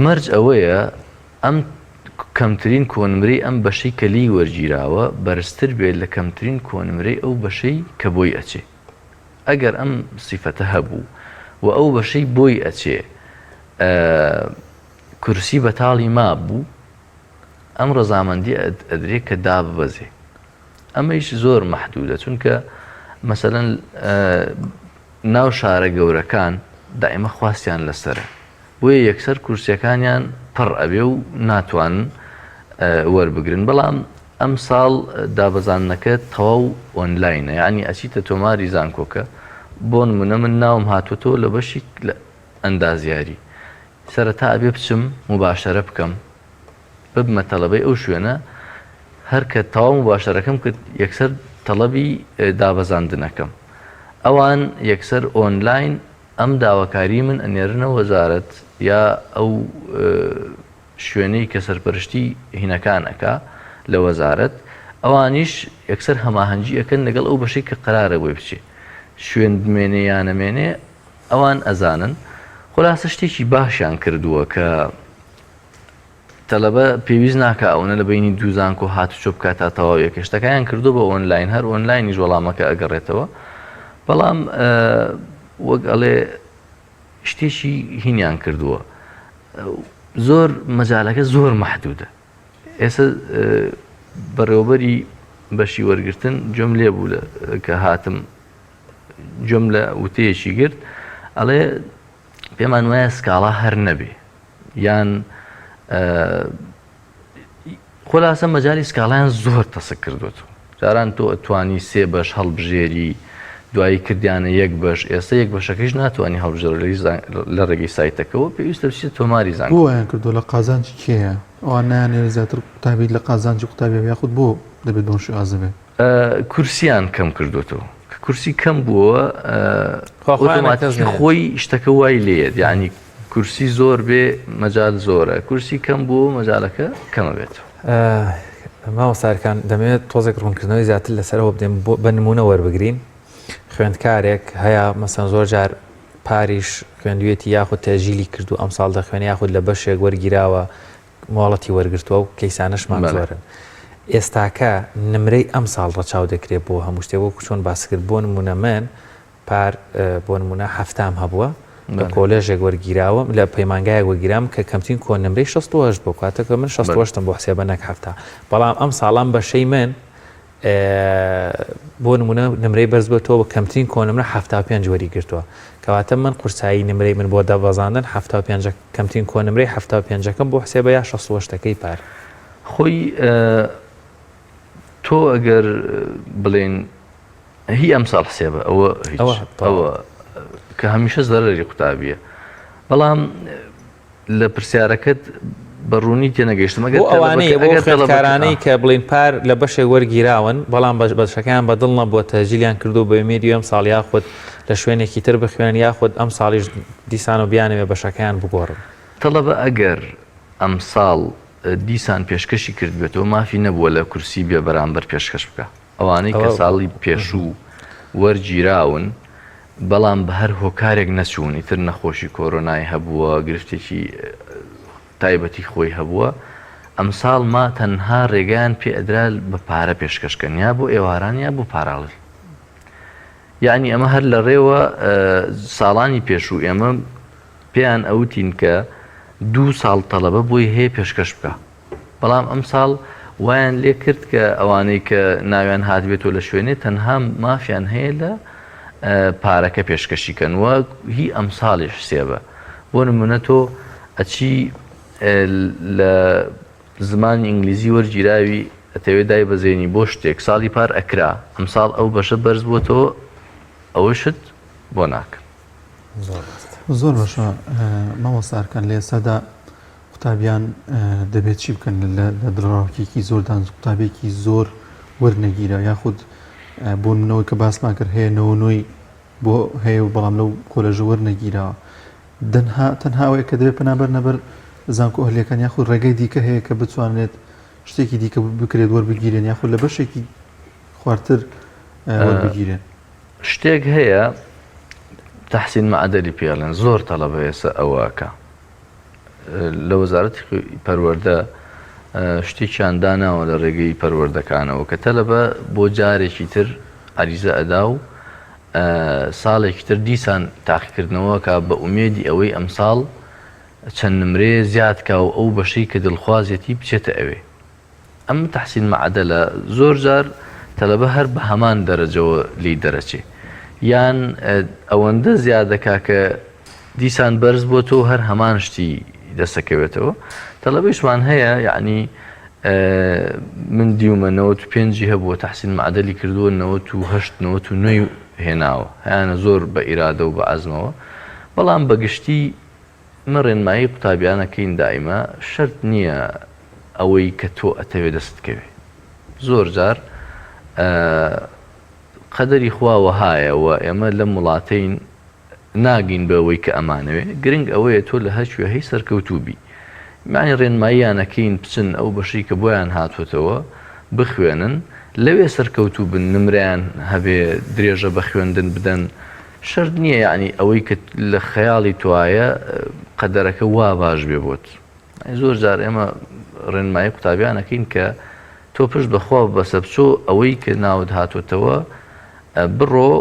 مەرج ئەوەیە ئەم کەمترین کۆنمرەی ئەم بەشەی کە لێی وەرگیراوە بەرزتر بێت لە کەمترین کۆنمرەی ئەو بەشەی کە بۆی ئەچێ. ئەگەر ئەم سیفەتە هەبوو و ئەو بەشەی بۆی ئەچێ کورسی بەتاڵی مابوو ئەم ڕەزامەندی ئەدرێ کە داببەزێ. ئەمەیش زۆر مەحدودە چونکە مەسەلەن ناو شارە گەورەکان دائیمە خواستیان لەسەرە بۆیە یەکسەر کورسیەکانیان پڕ ئەبێ و ناتوانن وەربگرن بەڵام ئەمساڵ دابەزاندنەکە تەواو ئۆنلاینە یعنی ئەچیتە تۆماری زانکۆکە بۆ نمونە من ناوم هاتووەتەوە لە بەشی لە ئەندازیاری سەرەتا ئەبێ بچم مباشەرە بکەم ببمە تەڵەبەی ئەو شوێنە هەر کە تەواو مباشەرەکەم کرد یەکسەر تەڵەبی دابەزاندنەکەم ئەوان یەکسەر ئۆنلاین ئەم داواکاریی من ئەنێرنە وەزارەت یا ئەو شوێنەی کە سەرپەرشتی هینەکان ئەکا لە وەزارەت ئەوانیش یەکسەر هەماهەنگی ئەکەن لەگەڵ ئەو بەشەی کە قەرارە بۆی بچێ شوێن بمێنێ یا نەمێنێ ئەوان ئەزانن خولاسە شتێکی باشیان کردووە کە تەلەبە پێویست ناکا ئەونە لە بەینی دوو زانکۆ هاتوچۆ بکات تا تەواویەکە شتەکانیان کردووە بە ئۆنلاین هەر ئۆنلاینیش وەڵامەکە ئەگەڕێتەوە بەڵام وەک ئەڵێ شتێکی هینیان کردووە زۆر مەجالەکە زۆر مەحدودە ئێستا بەڕێوەبەری بەشی وەرگرتن گوێم لێ بوو کە هاتم گوێم لە وتەیەکی گرت ئەڵێ پێمان وایە سکاڵا هەر نەبێ یان خولاسە مەجای سکاڵیان زۆر تەسک کردوێتەوە جاران تۆ ئەتوانی سێ بەش هەڵبژێری دوایی کردیانە یەک بەش ئێستا یەک بەشەکەش ناتوانانی هەڵبژێری لە ڕێگەی سایتەکەەوە پێویستە بچیت تۆماری زان بۆ وایان کردووە لە قازانجی کێیە؟ ئەوان نایانەوێت زیاتر قوتابی لە قازانجی قوتابی بێ یاخود بۆ دەبێت بەم شێوازە بێت؟ کورسیان کەم کردوێتەوە کە کورسی کەم بووە ئۆتۆماتیکی خۆی شتەکە وای لێت یعنی کورسی زۆر بێ مەجال زۆرە کورسی کەم بوو مەجالەکە کەمە بێت. مامۆستا ئەرکان دەمەوێت تۆزێک ڕوونکردنەوەی زیاتر لەسەر ئەوە بدەین بە نمونە وەربگرین خوێندکارێک هەیە مەسەن زۆر جار پاریش خوێندویەتی یاخود تەژیلی کردو ئەمساڵ دەخوێنێ یاخود لە بەشێک وەرگیراوە مۆڵەتی وەرگرتووە و کەیسانەشمان زۆرن ئێستاکە نمرەی ئەمساڵ ڕەچاو دەکرێت بۆ هەموو شتێک وەکو چۆن باس کرد بۆ نمونە من پار بۆ نمونە حەفتام هەبووە لە کۆلێژێک وەرگیراوم لە پەیمانگایەک وەرگیرام کە کەمترین کۆ نمرەی 68 بوو کاتەکە من 68 بۆ حسێبە نەک حەفتا بەڵام ئەم ساڵان بەشەی من بۆ نمونە نمرەی بەرز بۆتەوە بە کەمترین کۆنمرە 75 وەری گرتووە کەواتە من قورسایی نمرەی من بۆ دابەزاندن 75 کەمترین کۆنمرەی 75ەکەم بۆ حسێبە یا 68ەکەی پار. خۆی تۆ ئەگەر بڵێن هی ئەمساڵ حسێبە ئەوە هیچ ئەوە کە هەمیشە زەرەری قوتابیە بەڵام لە پرسیارەکەت بە ڕوونی تێنەگەیشتم ئەگەر بۆ ئەوانەی بۆ ئەگەر خوێندکارانەی کە بڵین پار لە بەشێک وەرگیراون بەڵام بەش بەشەکەیان بە دڵ نەبووە تەجیلیان کردو بە ئومێدی ئەم ساڵ یاخود لە شوێنێکی تر بخوێنن یاخود ئەم ساڵیش دیسان و بیانەوێ بەشەکەیان بگۆڕن. تەڵەبە ئەگەر ئەمساڵ دیسان پێشکەشی کردبێتەوە مافی نەبووە لە کورسی بێ بەرامبەر پێشکەش بکا. ئەوانەی کە ساڵی پێشوو وەرگیراون بەڵام بە هەر هۆکارێک نەچوون ئیتر نەخۆشی کۆرۆنای هەبووە گرفتێکی تایبەتی خۆی هەبووە ئەمساڵ ما تەنها ڕێگەیان پێ ئەدرا بە پارە پێشکەشکەن یا بۆ ئێواران یا بۆ پاراڵل یعنی ئەمە هەر لە ڕێوە ساڵانی پێشوو ئێمە پێیان ئەوتین کە دوو ساڵ تەڵەبە بۆی هەیە پێشکەش بکە بەڵام ئەمساڵ وایان لێ کرد کە ئەوانەی کە ناویان هاتبێتەوە لە شوێنێ تەنها مافیان هەیە لە پارەکە پێشکەشی کەن و هی ئەمساڵیش حسێبە بۆ نمونە تۆ ئەچی لە زمانی ئینگلیزی وەرگیراوی ئەتەوێ دای بەزێنی بۆ شتێک ساڵی پار ئەکرا ئەمساڵ ئەو بەشە بەرز بۆتەوە ئەوەشت بۆ ناکەن. زۆر باشە مامۆستا ئەرکان لە ئێستادا قوتابیان دەبێت چی بکەن لە دڵڕاوکێکی زۆردان قوتابێکی زۆر وەرنەگیرا یاخود بۆ نمونەوەی کە باسمان کرد هەیە نەوەنۆی بۆ هەیە و بەڵام لەو کۆلێژە وەرنەگیراوە دەنها تەنها ئەوەیە کە دەبێت پەنابەر نەبەر زانکۆ ئەهلیەکان یاخود ڕێگەی دیکە هەیە کە بتوانرێت شتێکی دیکە بکرێت وەربگیرێن یاخود لە بەشێکی خوارتر وەربگیرێن. شتێک هەیە تەحسین مەعدەلی پێڵێن زۆر تەڵەبە ئێستا ئەوە ئەکا لە وەزارەتی پەروەردە شتێکیان داناوە لە ڕێگەی پەروەردەکانەوە کە تەلەبە بۆ جارێکی تر عەریزە ئەدا و ساڵێکی تر دیسان تاقیکردنەوەکە بە ئومێدی ئەوەی ئەمساڵ چەند نمرەیە زیاد کا و ئەو بەشەی کە دڵخوازێتی بچێتە ئەوێ. ئەم تەحسین مەعەدەلە زۆر جار تەلەبە هەر بە هەمان دەرەجەوە لێی دەرەچێ یان ئەوەندە زیاد دەکا کە دیسان بەرز بۆتەوە هەر هەمان شتی دەسەکەوێتەوە تەلەبەیشمان هەیە یعنی من دیومە 95 هەبووە تەحسین معدەلی کردووە 98 99 هێناوە هەیانە زۆر بە ئیرادە و بە عەزمەوە بەڵام بەگشتی ئمە ڕێنمایی قوتابیان ئەکەین دائیمە شەرت نیە ئەوەی کە تۆ ئەتەوێ دەست کەوێ زۆر جار قەدەری خوا وەهایە و ئێمە لەم وڵاتەین ناگەین بە ئەوەی کە ئەمانەوێ گرنگ ئەوەیە تۆ لە هەرکوێ هەی سەرکەوتوو بی معنی ڕێنماییان ئەکەین بچن ئەو بەشەی کە بۆیان هاتووەتەوە بخوێنن لەوێ سەرکەوتوو بن نمرەیان هەبێ درێژە بە خوێندن بدەن شەرت نییە یەعنی ئەوەی کە لە خەیاڵی تۆایە قەدەرەکە وا باش بێ بۆت زۆر جار ئێمە ڕێنمایی قوتابیان ئەکەین کە تۆ پشت بەخوا ببەسە بچۆ ئەوەی کە ناوت هاتۆتەوە بڕۆ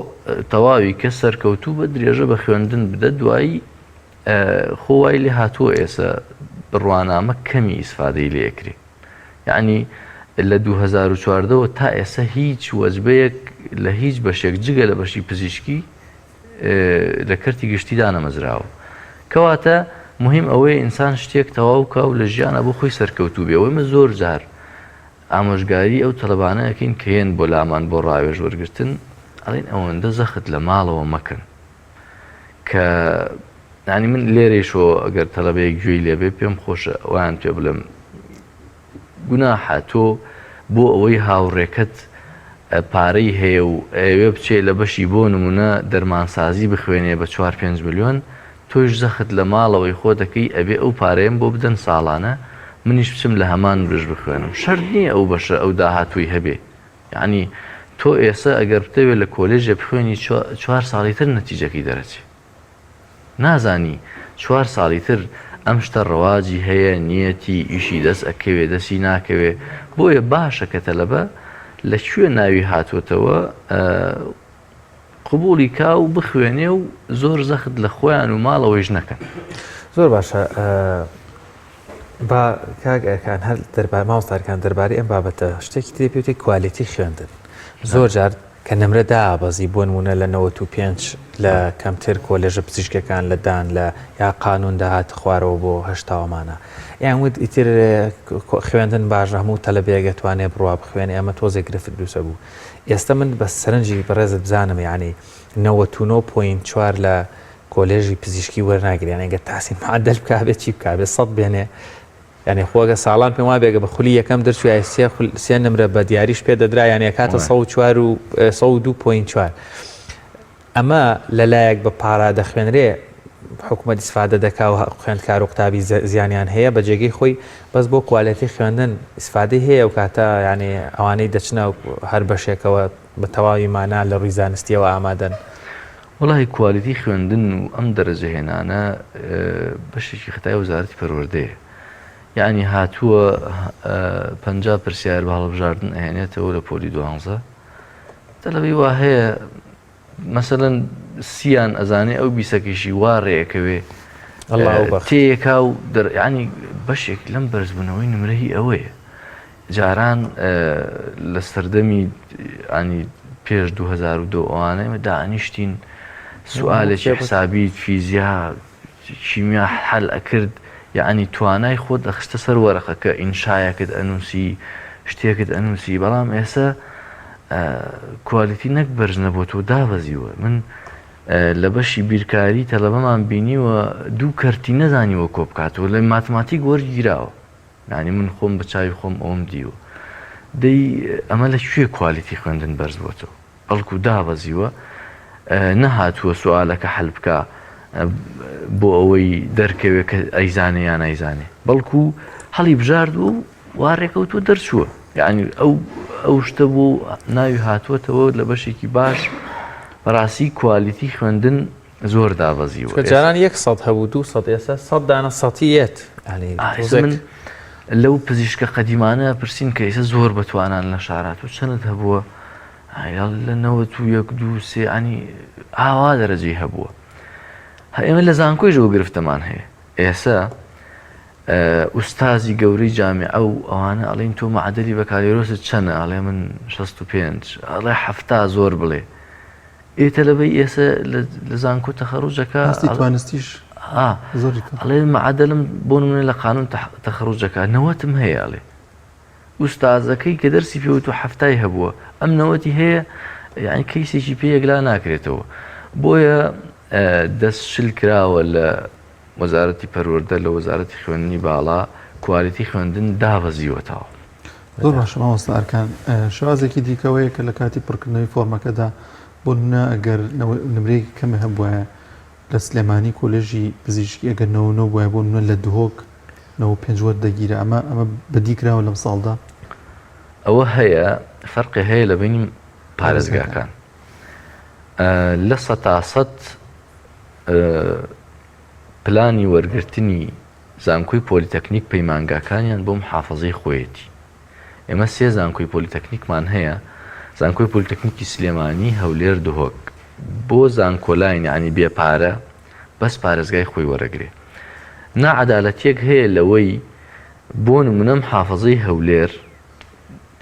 تەواوی کە سەرکەوتوو بە درێژە بە خوێندن بدە دوایی. خۆ وای لێ هاتووە ئێسە بڕوانامە کەمی ئیسفادەی لێ ئەکرێ یەعنی لە 2014 وە تا ئێسە هیچ وەجبەیەک لە هیچ بەشێک جگە لە بەشی پزیشکی لە کەرتی گشتی دانەمەزراوە کەواتە مهم ئەوەیە ئینسان شتێک تەواو کا و لە ژیانە بۆ خۆی سەرکەوتوو بێ ئەوەی من زۆر جار ئامۆژگاری ئەو تەلەبانە ئەکەین کە یەن بۆ لامان بۆ ڕاوێژ وەرگرتن ئەڵێن ئەوەندە زەخت لە ماڵەوە مەکەن کە یانی من لێرەیشەوە ئەگەر تەلەبەیەک گوێی لێبێ پێم خۆشە وایان پێ بڵێم گوناحە تۆ بۆ ئەوەی هاوڕێکەت پارەی هەیە و ئەوێ بچێ لە بەشی بۆ نمونە دەرمانسازی بخوێنێ بە 4 5 ملیۆن تۆیش زەخت لە ماڵەوەی خۆ دەکەی ئەبێ ئەو پارەیەم بۆ بدەن ساڵانە منیش بچم لە هەمان بەش بخوێنم شەرت نییە ئەو بەشە ئەو داهاتووی هەبێ یەعنی تۆ ئێسە ئەگەر بتەوێ لە کۆلێژێ بخوێنی چوار ساڵی تر نەتیجەکەی دەرەچێ نازانی چوار ساڵی تر ئەم شتە ڕەواجی هەیە نیەتی ئیشی دەست ئەکەوێ دەسی ناکەوێ بۆیە باشە کە تەلەبە لە کوێ ناوی هاتووەتەوە قبوڵی کا و بخوێنێ و زۆر زەخت لە خۆیان و ماڵەوەیش نەکەن. زۆر باشە با کاک ئەرکان هەر دەربار مامۆستا ئەرکان دەربارەی ئەم بابەتە شتێکی تری پێوتێ کوالیتی خوێندن زۆر جار کە نمرە دابەزی بۆ نمونە لە 95 لە کەمتر کۆلێژە پزیشکەکان لە دان لە یا قانون داهات خوارەوە بۆ هەشتاوەمانە یان وت ئیتر خوێندن باشە هەموو تەلەبەیەک ئەتوانێ بڕوا بخوێنێ ئەمە تۆزێک گرفت دروسە بوو ئێستا من بە سەرنجی بەڕێزت بزانم یانی 99 point چوار لە کۆلێژی پزیشکی وەرناگری یانی گەر تحسین معدل بکا بێ چی بکا بێ سەد بێنێ یانی خۆ گە ساڵان پێم وابێ گە بە خولی یەکەم دەرچووایە سێ خول سێ نمرە بە دیاریش پێ دەدرا یانی ئەکاتە 104 و 102.4 ئەمە لەلایەک بە پارە دەخوێنرێ حکومەت ئیسفادە دەکا و خوێندکار و قوتابی زیانیان هەیە بە جێگەی خۆی بەس بۆ کوالێتی خوێندن ئیسفادەی هەیە و کاتە یعنی ئەوانەی دەچنە هەر بەشێکەوە بە تەواوی مانا لە ڕووی زانستیەوە ئامادەن. وەڵاهی کوالیتی خوێندن و ئەم دەرەجە هێنانە بەشێکی خەتای وەزارەتی پەروەردەیە یەعنی هاتووە 50 پرسیار بە هەڵبژاردن ئەهێنێتەوە لە پۆلی دوانزە تەلەبەی وا هەیە مەسەلەن سیان ئەزانێ ئەو بیسەکەیشی وا ڕێ ئەکەوێ تێیەکا و دەر یانی بەشێک لەم بەرزبوونەوەی نمرە هی ئەوەیە جاران لە سەردەمی ینی پێش 2002 ئەوانە ئێمە دانیشتین سوالێکی حسابی فیزیا کیمیا حەل ئەکرد یەعنی توانای خۆت ئەخستە سەر وەرەقەکە ئینشایەکت ئەنووسی شتێکت ئەنووسی بەڵام ئێستا کوالیتی نەک بەرز نەبۆتەوە دابەزیوە من لە بەشی بیرکاری تەلەبەمان بینیوە دوو کەرتی نەزانیوە کۆ بکاتەوە لە ماتماتیک وەرگیراوە یانی من خۆم بە چاوی خۆم ئەوم دیوە دەی ئەمە لە کوێ کوالیتی خوێندن بەرز بۆتەوە بەڵکو دابەزیوە نەهاتووە سوالەکە حەل بکا بۆ ئەوەی دەرکەوێ کە ئەیزانێ یا نایزانێ بەڵکو هەڵی بژاردووە و وا ڕێکەوتووە دەرچووە یعنی ئەو ئەو شتە بوو ناوی هاتووەتەوە لە بەشێکی باش بەڕاستی کوالیتی خوێندن زۆر دابەزیوە چونکە جاران یەک سەد هەبوو دوو سەد ئێستا سەد دانە سەتی یەت یعنی ئێستا من لەو پزیشکە قەدیمانە پرسیم کە ئێستا زۆر بەتوانان لە شارات و چەنت هەبووە لە 91 دوو سێ ینی ئاوا دەرەجەی هەبووە ئێمە لە زانکۆی ژەوە گرفتەمان هەیە ئێستا ئوستازی گەورەی جامیعە و ئەوانە ئەڵین تۆ معدلی بەکالۆریۆست چەنە ئەڵێ من 65 ئەڵێ حەفتا زۆر بڵێ ئێ تەلەبەی ئێسە لە زانکۆ تەخەڕوجەکە ئاستی توانستیش زۆری کەم. ئەڵێ معەدەلم بۆ نمونە لە قانون تەخەڕوجەکە نەوەتم هەیە ئەڵێ ئوستازەکەی کە دەرسی پێوت و حەفتای هەبووە ئەم نەوەتی هەیە یعنی کەیسێکی پێ یەکلا ناکرێتەوە بۆیە دەست شل کراوە لە وەزارەتی پەروەردە لە وەزارەتی خوێندنی باڵا کوالیتی خوێندن دابەزیوەتەوە. زۆر باشە مامۆستا ئەرکان شێوازێکی دیکەوەیە کە لە کاتی پڕکردنەوەی فۆرمەکەدا بۆ نمونە ئەگەر نمرەیەکی کەمە هەبوایە لە سلێمانی کۆلێژی پزیشکی ئەگەر 99 بوایە بۆ نمونە لە دهۆک 95 وەردەگیرا ئەمە ئەمە بەدی کراوە لەم ساڵدا؟ ئەوە هەیە فەرقی هەیە لە بینی پارێزگاکان لە سەتا سەد پلانی وەرگرتنی زانکۆی پۆلیتەکنیک پەیمانگاکانیان بۆ محافەزەی خۆیەتی. ئێمە سێ زانکۆی پۆلیتەکنیکمان هەیە، زانکۆی پۆلیتەکنیکی سلێمانی، هەولێر، دهۆک. بۆ زانکۆلاین یانی بێ پارە. بەس پارێزگای خۆی وەرەگرێ. ناعەدالەتیەک هەیە لەوەی بۆ نمونە محافەزەی هەولێر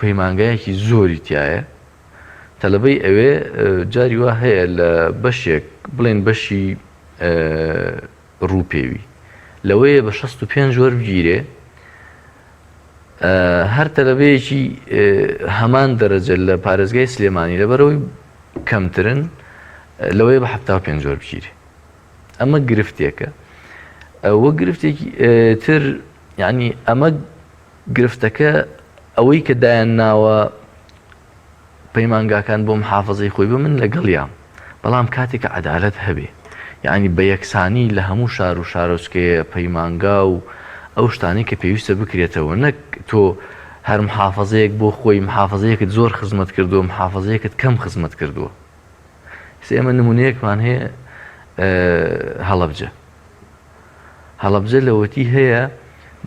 پەیمانگایەکی زۆری تایە تەلەبەی ئەوێ جاری وا هەیە لە بەشێک بڵێن بەشی ڕووپێوی لەوەیە بە 65 وەربگیرێ هەر تەلەبەیەکی هەمان دەرەجە لە پارێزگای سلێمانی لەبەرەوەی کەمترن لەوەیە بە 75 وەربگیرێ ئەمە گرفتێکە وە گرفتێکی تر یعنی ئەمە گرفتەکە ئەوەی کە دایان ناوە پەیمانگاکان بۆ محافزەی خۆی بە من لەگەڵیام بەڵام کاتێک کە عەدالەت هەبێ یعنی بە یەکسانی لە هەموو شار و شارۆچکەیە پەیمانگا و ئەو شتانەی کە پێویستە بکرێتەوە نەک تۆ هەر محافزەیەک بۆ خۆی محافزەیەکت زۆر خزمەت کردووە محافزەیەکت کەم خزمەت کردووە ئێستا ئێمە نمونەیەکمان هەیە هەڵەبجە هەڵەبجە لەوەتی هەیە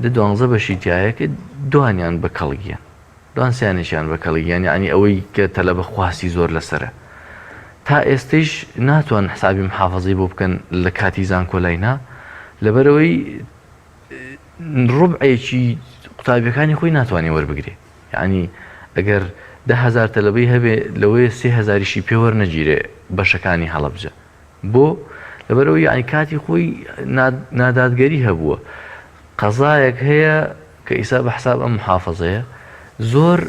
دە دوانزە بەشی تایە کە دوانیان بە کەڵگیان دوان سیانێکیان بە کەڵگیان یعنی ئەوەی کە تەلەبە خواستی زۆر لەسرە تا ئێستەیش ناتوان حسابی محافظەی بۆ بکەن لە کاتی زانکۆلای نا لەبەرەوەی ڕوبعێکی قوتابیەکانی خۆی ناتوانێ وەربگرێ یعنی ئەگەر 10هزار تەلەبەی هەبێ لەوەیە سێ هەزاریشی پێ وەرنەگیرێ بەشەکانی هەڵەبجە بۆ لەبەرەوەی یعنی کاتی خۆی نادادگەری هەبووە قەزایەک هەیە کە ئیسا بە حساب ئەم محافظەیە زۆر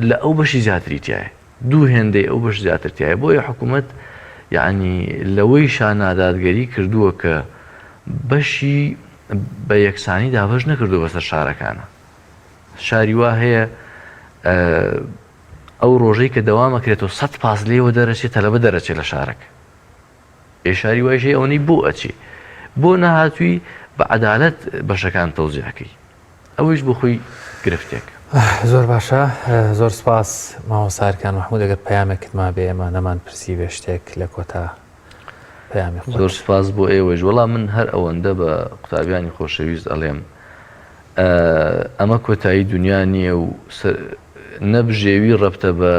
لە ئەو بەشی زیاتری تایە دوو هێندەی ئەو بەش زیاتر تایە بۆیە حکوومەت یعنی لەوەی شا نادادگەری کردووە کە بەشی بە یەکسانی دابەش نەکردووە بەسەر شارەکانە. شاری وا هەیە ئەو ڕۆژەی کە دەوام ئەکرێتەوە سەد پاس لێوە دەرەچێ تەلەبە دەرەچێ لە شارەکە. ئێ شاری وایش هەیە ئەوەنەی بۆ ئەچێ. بۆ نەهاتووی بە عەدالەت بەشەکان تەوزیع کەی. ئەوەیش بۆ خۆی گرفتێکە. زۆر باشە زۆر سپاس مامۆستا ئەرکان مەحمود ئەگەر پەیامێکت مابێ ئێمە نەمان پرسیبێ شتێک لە کۆتا پەیامی خۆت. زۆر سوپاس بۆ ئێوەیش. وەڵا من هەر ئەوەندە بە قوتابیانی خۆشەویست ئەڵێم ئەمە کۆتایی دونیا نییە و نە بژێوی ڕەبتە بە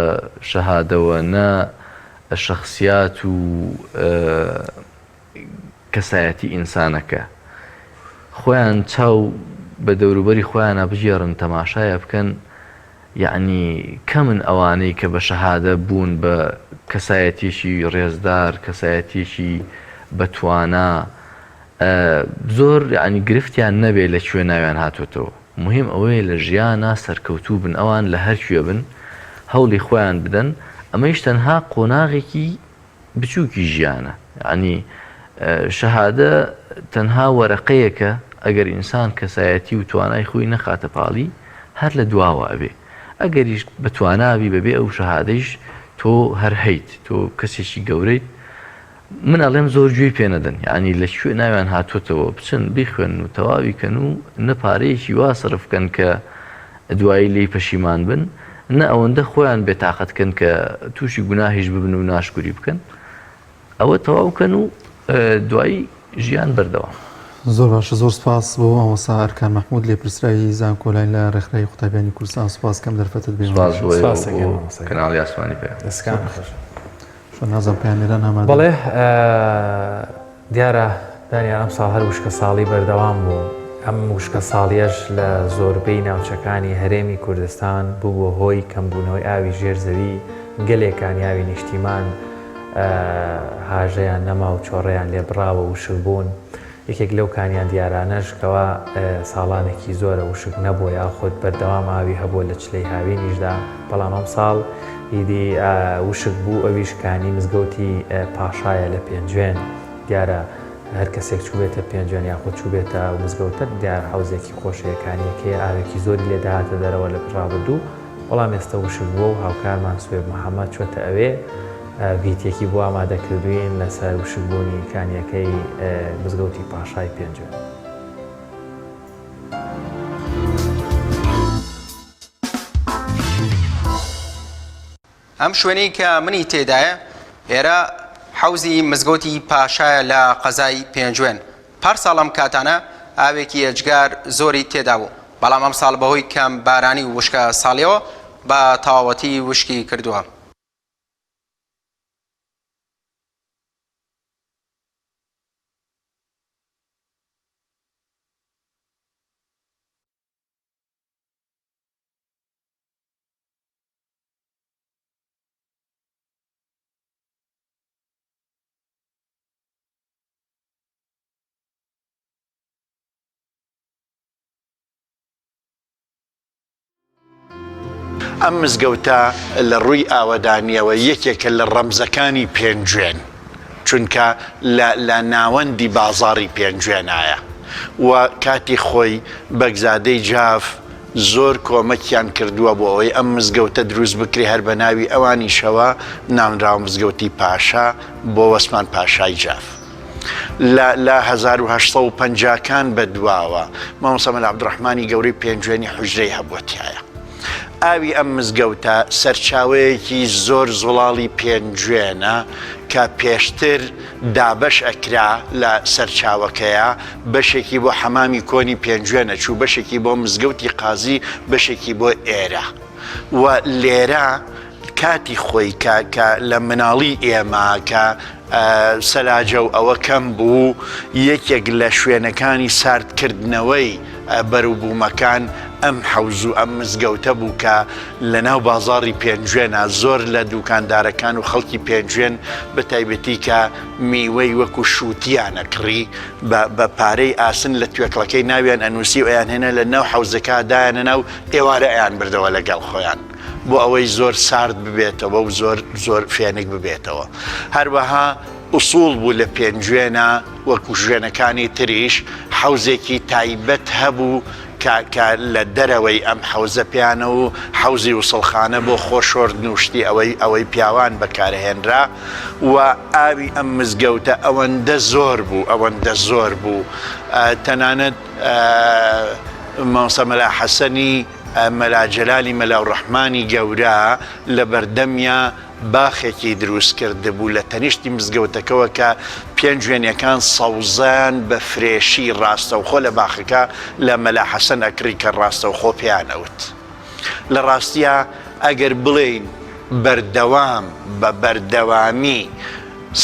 شەهادەوە نە شەخسیات و کەسایەتی ئینسانەکە. خۆیان چاو بە دەوروبەری خۆیانا بگێڕن تەماشایە بکەن یەعنی کەمن ئەوانەی کە بە شەهادە بوون بە کەسایەتیەکی ڕێزدار کەسایەتیەکی بە توانا زۆر یەعنی گرفتیان نەبێ لە کوێ ناویان هاتۆتەوە مهم ئەوەیە لە ژیانا سەرکەوتوو بن ئەوان لە هەر کوێ بن هەوڵی خۆیان بدەن ئەمەیش تەنها قۆناغێکی بچوکی ژیانە یەعنی شەهادە تەنها وەرەقەیەکە ئەگەر ئینسان کەسایەتی و توانای خۆی نەخاتە پاڵی هەر لە دواوە ئەبێ ئەگەریش بە توانابی بەبێ ئەو شەهادەیش تۆ هەر هەیت تۆ کەسێکی گەورەیت من ئەڵێم زۆر گوێی پێ نەدەن یەعنی لە کوێ ناویان هاتۆتەوە بچن بیخوێن و تەواوی کەن و نە پارەیەکی وا سەرف کەن کە دوایی لێی پەشیمان بن نە ئەوەندە خۆیان بێ تاقەت کەن کە تووشی گوناهیش ببن و ناشکوری بکەن ئەوە تەواو کەن و دوایی ژیان بەردەوام. زۆر باشە زۆر سپاس بۆ مامۆستا ئەرکان مەحمود لێپرسراوی زانکۆلاین لە ڕێکخراوی قوتابیانی کوردستان سپاس کەم دەرفەتت بێ سپاس بۆ ئێوە بۆ کەناڵی ئاسمانی پەیام. دەستکان خۆش. چۆن نازم پەیامنێران ئامادەن؟ بەڵێ دیارە دانیال ئەمساڵ هەر وشکەساڵی بەردەوام بوو، ئەم وشکەساڵیەش لە زۆربەی ناوچەکانی هەرێمی کوردستان ببووە هۆی کەمبوونەوەی ئاوی ژێر زەوی، گەلێک کانیاوی نیشتیمان هاژەیان نەما و چۆڕەیان لێ بڕاوە وشک بوون، یەکێک لەو کانیان دیارانەش کەوا ساڵانێکی زۆرە وشک نەبووە یاخود بەردەوام ئاوی هەبووە لە چلەی هاوینیشدا، بەڵام ئەمساڵ ئیدی وشک بوو ئەویش کانی مزگەوتی پاشایە لە پێنجوێن. دیارە هەر کەسێک چووبێتە پێنجوێن یاخود چووبێتە ئەو مزگەوتە دیارە حەوزێکی خۆش هەیە کانیەکەیە ئاوێکی زۆری لێ دەهاتە دەرەوە لە ڕابردوو بەڵام ئێستا وشک بووە و هاوکارمان سوێب محەممەد چۆتە ئەوێ ڤیتێکی بۆ ئامادە کردوین لەسەر وشکبوونی کانیەکەی مزگەوتی پاشای پێنجوێن. ئەم شوێنەی کە منی تێدایە ئێرە حەوزی مزگەوتی پاشایە لە قەزای پێنجوێن. پار ساڵ ئەم کاتانە ئاوێکی ئێجگار زۆری تێدا بوو، بەڵام ئەمساڵ بەهۆی کەم بارانی و وشکە ساڵیەوە بە تەواوەتی وشکی کردووە. ئەم مزگەوتە لە ڕووی ئاوەدانییەوە یەکێکە لە ڕەمزەکانی پێنجوێن، چونکە لە لە ناوەندی بازاڕی پێنجوێنایە و کاتی خۆی بەگزادەی جاف زۆر کۆمەکیان کردووە بۆ ئەوەی ئەم مزگەوتە دروست بکرێ، هەر بە ناوی ئەوانیشەوە ناونراوە مزگەوتی پاشا بۆ وەسمان پاشای جاف. لە لە 1850 کان بە دواوە مامۆستا مەلا عەبدوڕەحمانی گەورەی پێنجوێنی حوجرەی هەبووە تیایا. ئاوی ئەم مزگەوتە سەرچاوەیەکی زۆر زوڵاڵی پێنجوێنە کە پێشتر دابەش ئەکرا لە سەرچاوەکەیا، بەشێکی بۆ حەمامی کۆنی پێنجوێن ئەچوو، بەشێکی بۆ مزگەوتی قازی، بەشێکی بۆ ئێرە و لێرە کاتی خۆی کە کە لە مناڵی ئێمە کە سەلاجە و ئەوە کەم بوو یەکێک لە شوێنەکانی ساردکردنەوەی بەروبوومەکان ئەم حەوز و ئەم مزگەوتە بوو کە لە ناو بازاڕی پێنجوێنە زۆر لە دوکاندارەکان و خەڵکی پێنجوێن بە تایبەتی کە میوەی وەکو شووتیان ئەکڕی بە پارەی ئاسن لە توێکڵەکەی ناویان ئەنووسی و ئەیانهێنا لە ناو حەوزەکە دایانە ناو ئێوارە ئەیان بردەوە لەگەڵ خۆیان. بۆ ئەوەی زۆر سارد ببێتەوە و زۆر زۆر فێنک ببێتەوە. هەروەها ئوسوڵ بوو لە پێنجوێنە وەکو شوێنەکانی تریش حەوزێکی تایبەت هەبوو کە کە لە دەرەوەی ئەم حەوزە پێیانە و حەوزی وسڵخانە بۆ خۆ شۆردن و شتی ئەوەی ئەوەی پیاوان بەکارهێنرا و ئاوی ئەم مزگەوتە ئەوەندە زۆر بوو ئەوەندە زۆر بوو تەنانەت مامۆستا مەلا حەسەنی مەلا جەلالی مەلا ڕەحمانی گەورە لە بەردەمیا باخێکی دروست کردبوو لە تەنیشتی مزگەوتەکەوە کە پێنجوێنیەکان سەوزەیان بە فرێشی ڕاستەوخۆ لە باخەکە لە مەلا حەسەن ئەکڕی کە ڕاستەوخۆ پێیان ئەوت. لە ڕاستیا ئەگەر بڵێین بەردەوام بە بەردەوامی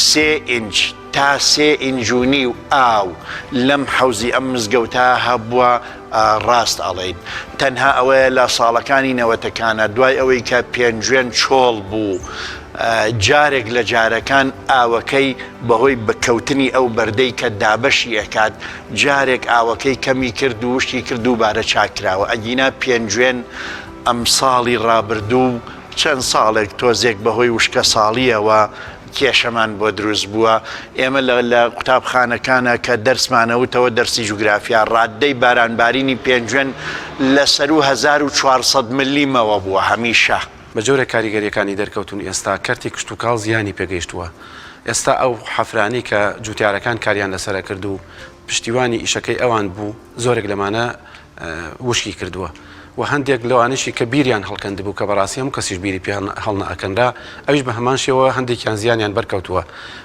سێ ئینچ تا سێ ئینج و نیو ئاو لەم حەوزی ئەم مزگەوتە هەبووە ڕاست ئەڵێیت تەنها ئەوەیە لە ساڵەکانی نەوەتەکانە دوای ئەوەی کە پێنجوێن چۆڵ بوو جارێک لە جارەکان ئاوەکەی بەهۆی بکەوتنی ئەو بەردەی کە دابەشی ئەکات جارێک ئاوەکەی کەمی کرد و وشکی کرد دووبارە چاکراوە ئەگینا پێنجوێن ئەمساڵی ڕابردوو چەند ساڵێک تۆزێک بەهۆی وشکەساڵیەوە کێشەمان بۆ دروست بووە، ئێمە لە لە قوتابخانەکانا کە دەرسمان ئەوتەوە دەرسی جوگرافیا ڕاددەی بارانبارینی پێنجوێن لە سەروو 1400 ملیمەوە بووە هەمیشە. بە جۆرێک کاریگەرییەکانی دەرکەوتوون ئێستا کەرتی کشتوکاڵ زیانی پێگەیشتووە، ئێستا ئەو حەفرانەی کە جوتیارەکان کاریان لەسەر ئەکرد و پشتیوانی ئیشەکەی ئەوان بوو زۆرێک لەمانە وشکی کردووە و هەندێک لەوانەشی کە بیریان هەڵکەندبوو کە بەڕاستی هەموو کەسیش بیری پێ هەڵنەئەکەنرا ئەویش بە هەمان شێوە هەندێکیان زیانیان بەرکەوتووە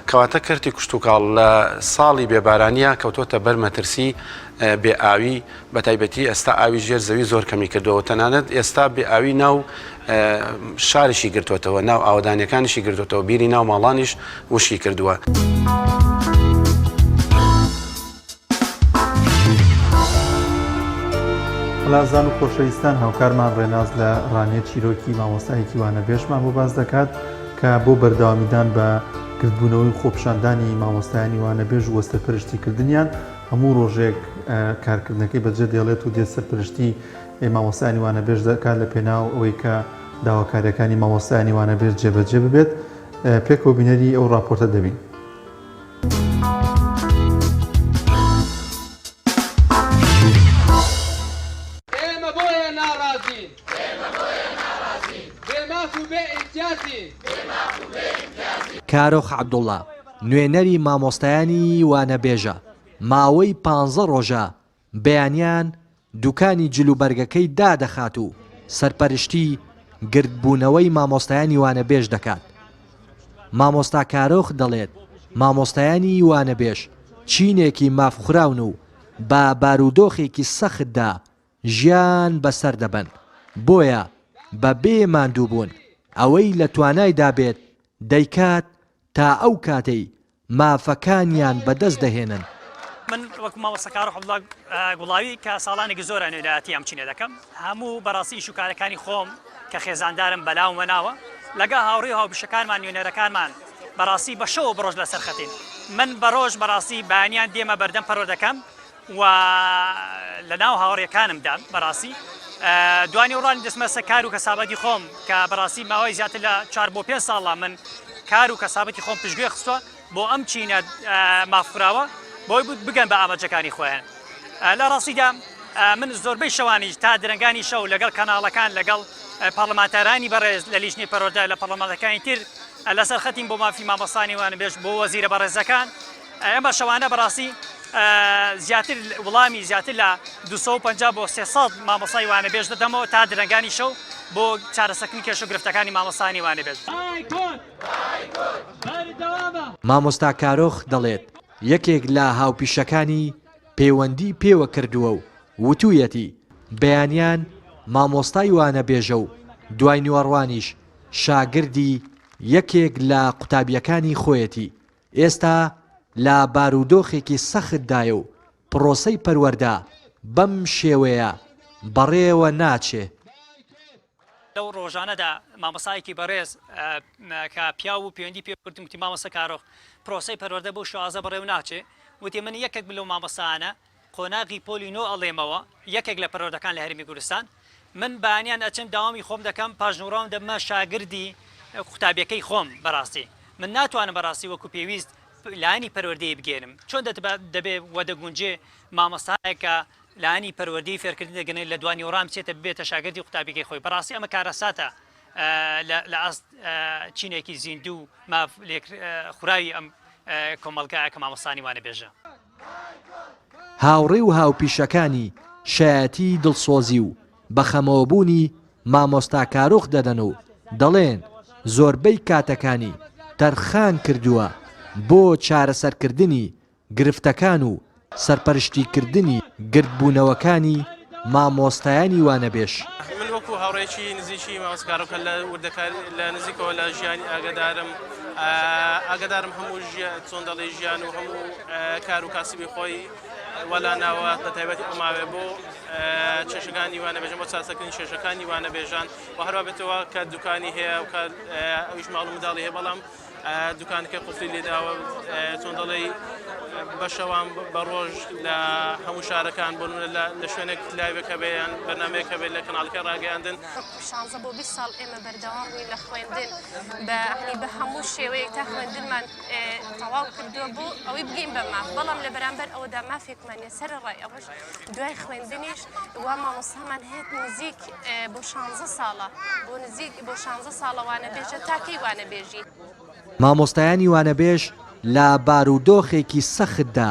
کەواتە کەرتی کشتوکاڵ لە ساڵی بێبارانیە کەوتۆتە بەر مەترسی بێ ئاوی بە تایبەتی ئێستا ئاوی ژێر زەوی زۆر کەمی کردەوە تەنانەت ئێستا بێ ئاوی ناو شارشی گرتوێتەوە ناو ئاوەدانیەکانیشی گرتوێتەوە بیری ناو ماڵانیش وشکی کردووە. ئازیزان و خۆشەویستان هاوکارمان ڕێناز لە ڕانیە چیرۆکی مامۆستایەکی وانەبێژمان بۆ باس دەکات کە بۆ بەردەوامیدان بە گردبوونەوەی خۆپیشاندانی مامۆستایانی وانەبێژ و سەرپەرشتیکردنیان هەموو ڕۆژێک کارکردنەکەی بەجێ دێڵێت و دێت سەرپەرشتی مامۆستایانی وانەبێژ دەکات لە پێناو ئەوەی کە داواکاریەکانی مامۆستایانی وانەبێژ جێبەجێ ببێت پێکەوە بینەری ئەو ڕاپۆرتە دەبین. ئێمە بۆیە ناڕازین. بێ ماف و بێ ئیمتیازین. کارۆخ عەبدوڵا، نوێنەری مامۆستایانی وانەبێژە، ماوەی پانزە ڕۆژە بەیانیان دوکانی جلوبەرگەکەی دادەخات و سەرپەرشتی گردبوونەوەی مامۆستایانی وانەبێژ دەکات. مامۆستا کارۆخ دەڵێت، مامۆستایانی وانەبێژ چینێکی مافخوراون و بە بارودۆخێکی سەختدا ژیان بەسەر دەبەن، بۆیە بە بێ ماندووبوون ئەوەی لە توانایدا بێت دەیکات تا ئەو کاتەی مافەکانیان بەدەست دەهێنن. من وەک مامۆستا کارۆخ عەبدوڵا گوڵاوی کە ساڵانێکی زۆرە نوێنەرایەتی ئەم چینە دەکەم، هەموو بەڕاستی ئیش و کارەکانی خۆم کە خێزاندارم بەلاومە ناوە، لەگەڵ هاوڕێ و هاوپیشەکانمان نوێنەرەکانمان بەڕاستی بە شەو و بەڕۆژ لەسەر خەتین. من بەڕۆژ بەڕاستی بەیانیان دێمە بەردەم پەروەردەکەم و لە ناو هاوڕێکانمدا بەڕاستی. دوانیوەڕانی دەچمە سەر کار و کەسابەتی خۆم کە بەڕاستی ماوەی زیاتر لە چوار بۆ پێنج ساڵە من کار و کەسابەتی خۆم پشتگوێ خستووە بۆ ئەم چینە مافخوراوە بۆی بگەن بە ئامانجەکانی خۆیان. لە ڕاستیدا من زۆربەی شەوانیش تا درەنگانی شەو لەگەڵ کەناڵەکان لەگەڵ پەڕلەمانتارانی بەڕێز لە لیژنەی پەروەردە لە پەڕلەمانەکانی تر لەسەر خەتین بۆ مافی مامۆستانی وانەبێژ بۆ وەزیرە بەڕێزەکان ئێمە شەوانە بەڕاستی زیاتر وڵامی زیاتر لە 250 بۆ 300 مامۆستای وانەبێژ دەدەمەوە تا درەنگانی شەو بۆ چارەسەرکردنی کێشە و گرفتەکانی مامۆستانی وانەبێژ. مامۆستا کارۆخ دەڵێت، یەکێک لە هاوپیشەکانی پەیوەندی پێوە کردووە و وتوویەتی، بەیانیان مامۆستای وانەبێژە و دواینیوەڕوانیش شاگردی یەکێک لە قوتابییەکانی خۆیەتی، ئێستا لە بارودۆخێکی سەختدایە و پڕۆسەی پەروەردە بەم شێوەیە بەڕێوە ناچێ. لەو ڕۆژانەدا مامۆستایەکی بەڕێز کە پیاو بوو پەیوەندی پێ کردم وتی مامۆستا کارۆخ پرۆسەی پەروەردە بەو شێوازە بەڕێوە ناچێ وتی من یەکێک بم لەو مامۆستایانە قۆناغی پۆلی نۆ ئەڵێمەوە یەکێک لە پەروەردەکان لە هەرێمی کوردستان من بەیانیان ئەچم داوامی خۆم دەکەم پاش نوڕاوم دەبمە شاگردی قوتابیەکەی خۆم بەڕاستی من ناتوانم بەڕاستی وەکو پێویست لایەنی پەروەردەیی بگەێنم چۆن دەبێ وە دەگونجێ مامۆستایەک کە لایەنی پەروەردەی فێرکردن دەگەنێت لە دوانیوەڕان بچێتە ببێتە شاگردی قوتابیکەی خۆی بەڕاستی ئەمە کارەساتە لە ئاست چینێکی زیندوو و ماف لێک خوراوی ئەم کۆمەڵگایە کە مامۆستانی وانەبێژە. هاوڕێ و هاوپیشەکانی شایەتی دڵسۆزی و بەخەمەوەبوونی مامۆستا کارۆخ دەدەن و دەڵێن زۆربەی کاتەکانی تەرخان کردووە بۆ چارەسەرکردنی گرفتەکان و سەرپەرشتیکردنی گردبوونەوەکانی مامۆستایانی وانەبێژ. من وەکو هاوڕێیەکی نزیکی مامۆستا کارۆخ کە لە وردەکاری لە نزیکەوە لە ژیانی ئاگادارم ئاگادارم هەموو چۆن دەڵێی ژیان و هەموو کار و کاسبی خۆی وەلا ناوە بە تایبەتی ئەو ماوەیە بۆ کێشەکانی وانەبێژان بۆ چارەسەرکردنی کێشەکانی وانەبێژان و هەروە بێتەوە کە دوکانی هەیە و کە ئەویش ماڵ و منداڵی هەیە بەڵام دوکانەکەی قفلی لێداوە چۆن دەڵێی بە شەوان بە ڕۆژ لە هەموو شارەکان بۆ نمونە لە شوێنێک لایڤێک هەبێ یان بەرنامەیەک هەبێت لە کەناڵەکە ڕاگەیاندن. شانزە بۆ 20 ساڵ ئێمە بەردەوام بووین لە خوێندن بە هەنی بە هەموو شێوەیەک تا خوێندنمان تەواو کردووە بۆ ئەوەی بگەین بە ماف بەڵام لە بەرامبەر ئەوەدا مافێکمان نیە سەرەڕای ئەوەش دوای خوێندنیش وا مامۆستامان هەیە نزیک بۆ شانزە ساڵە بۆ نزیک بۆ شانزە ساڵە وانەبێژە تا کەی وانەبێژی؟ مامۆستایانی وانەبێژ لە بارودۆخێکی سەختدا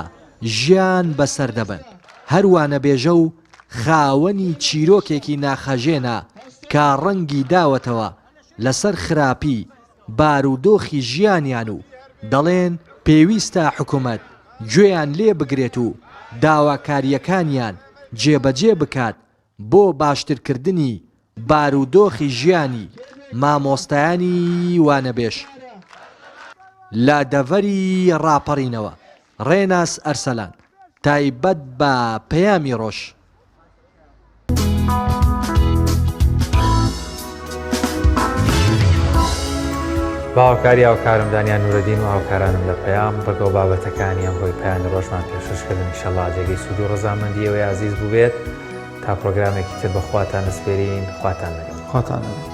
ژیان بەسەر دەبەن، هەر وانەبێژە و خاوەنی چیرۆکێکی ناخهەژێنە کە ڕەنگی داوەتەوە لەسەر خراپی بارودۆخی ژیانیان و دەڵێن پێویستە حکومەت گوێیان لێ بگرێت و داواکارییەکانیان جێبەجێ بکات بۆ باشترکردنی بارودۆخی ژیانی مامۆستایانی وانەبێژ لە دەڤەری ڕاپەڕینەوە، ڕێناس ئەرسەلان، تایبەت بە پەیامی ڕۆژ. بە هاوکاری هاوکارم دانیان نورەدین و هاوکارانم لە پەیام ڕگە و بابەتەکانی ئەمڕۆی پەیامی ڕۆژمان پێشکەش کردن ئیشەڵا جێگەی سوود و ڕەزامەندی ئێوەی ئازیز بووبێت تا پرۆگرامێکی تر بە خواتان ئەسپێرین خواتان لەگەڵ. خواتان لەگەڵ.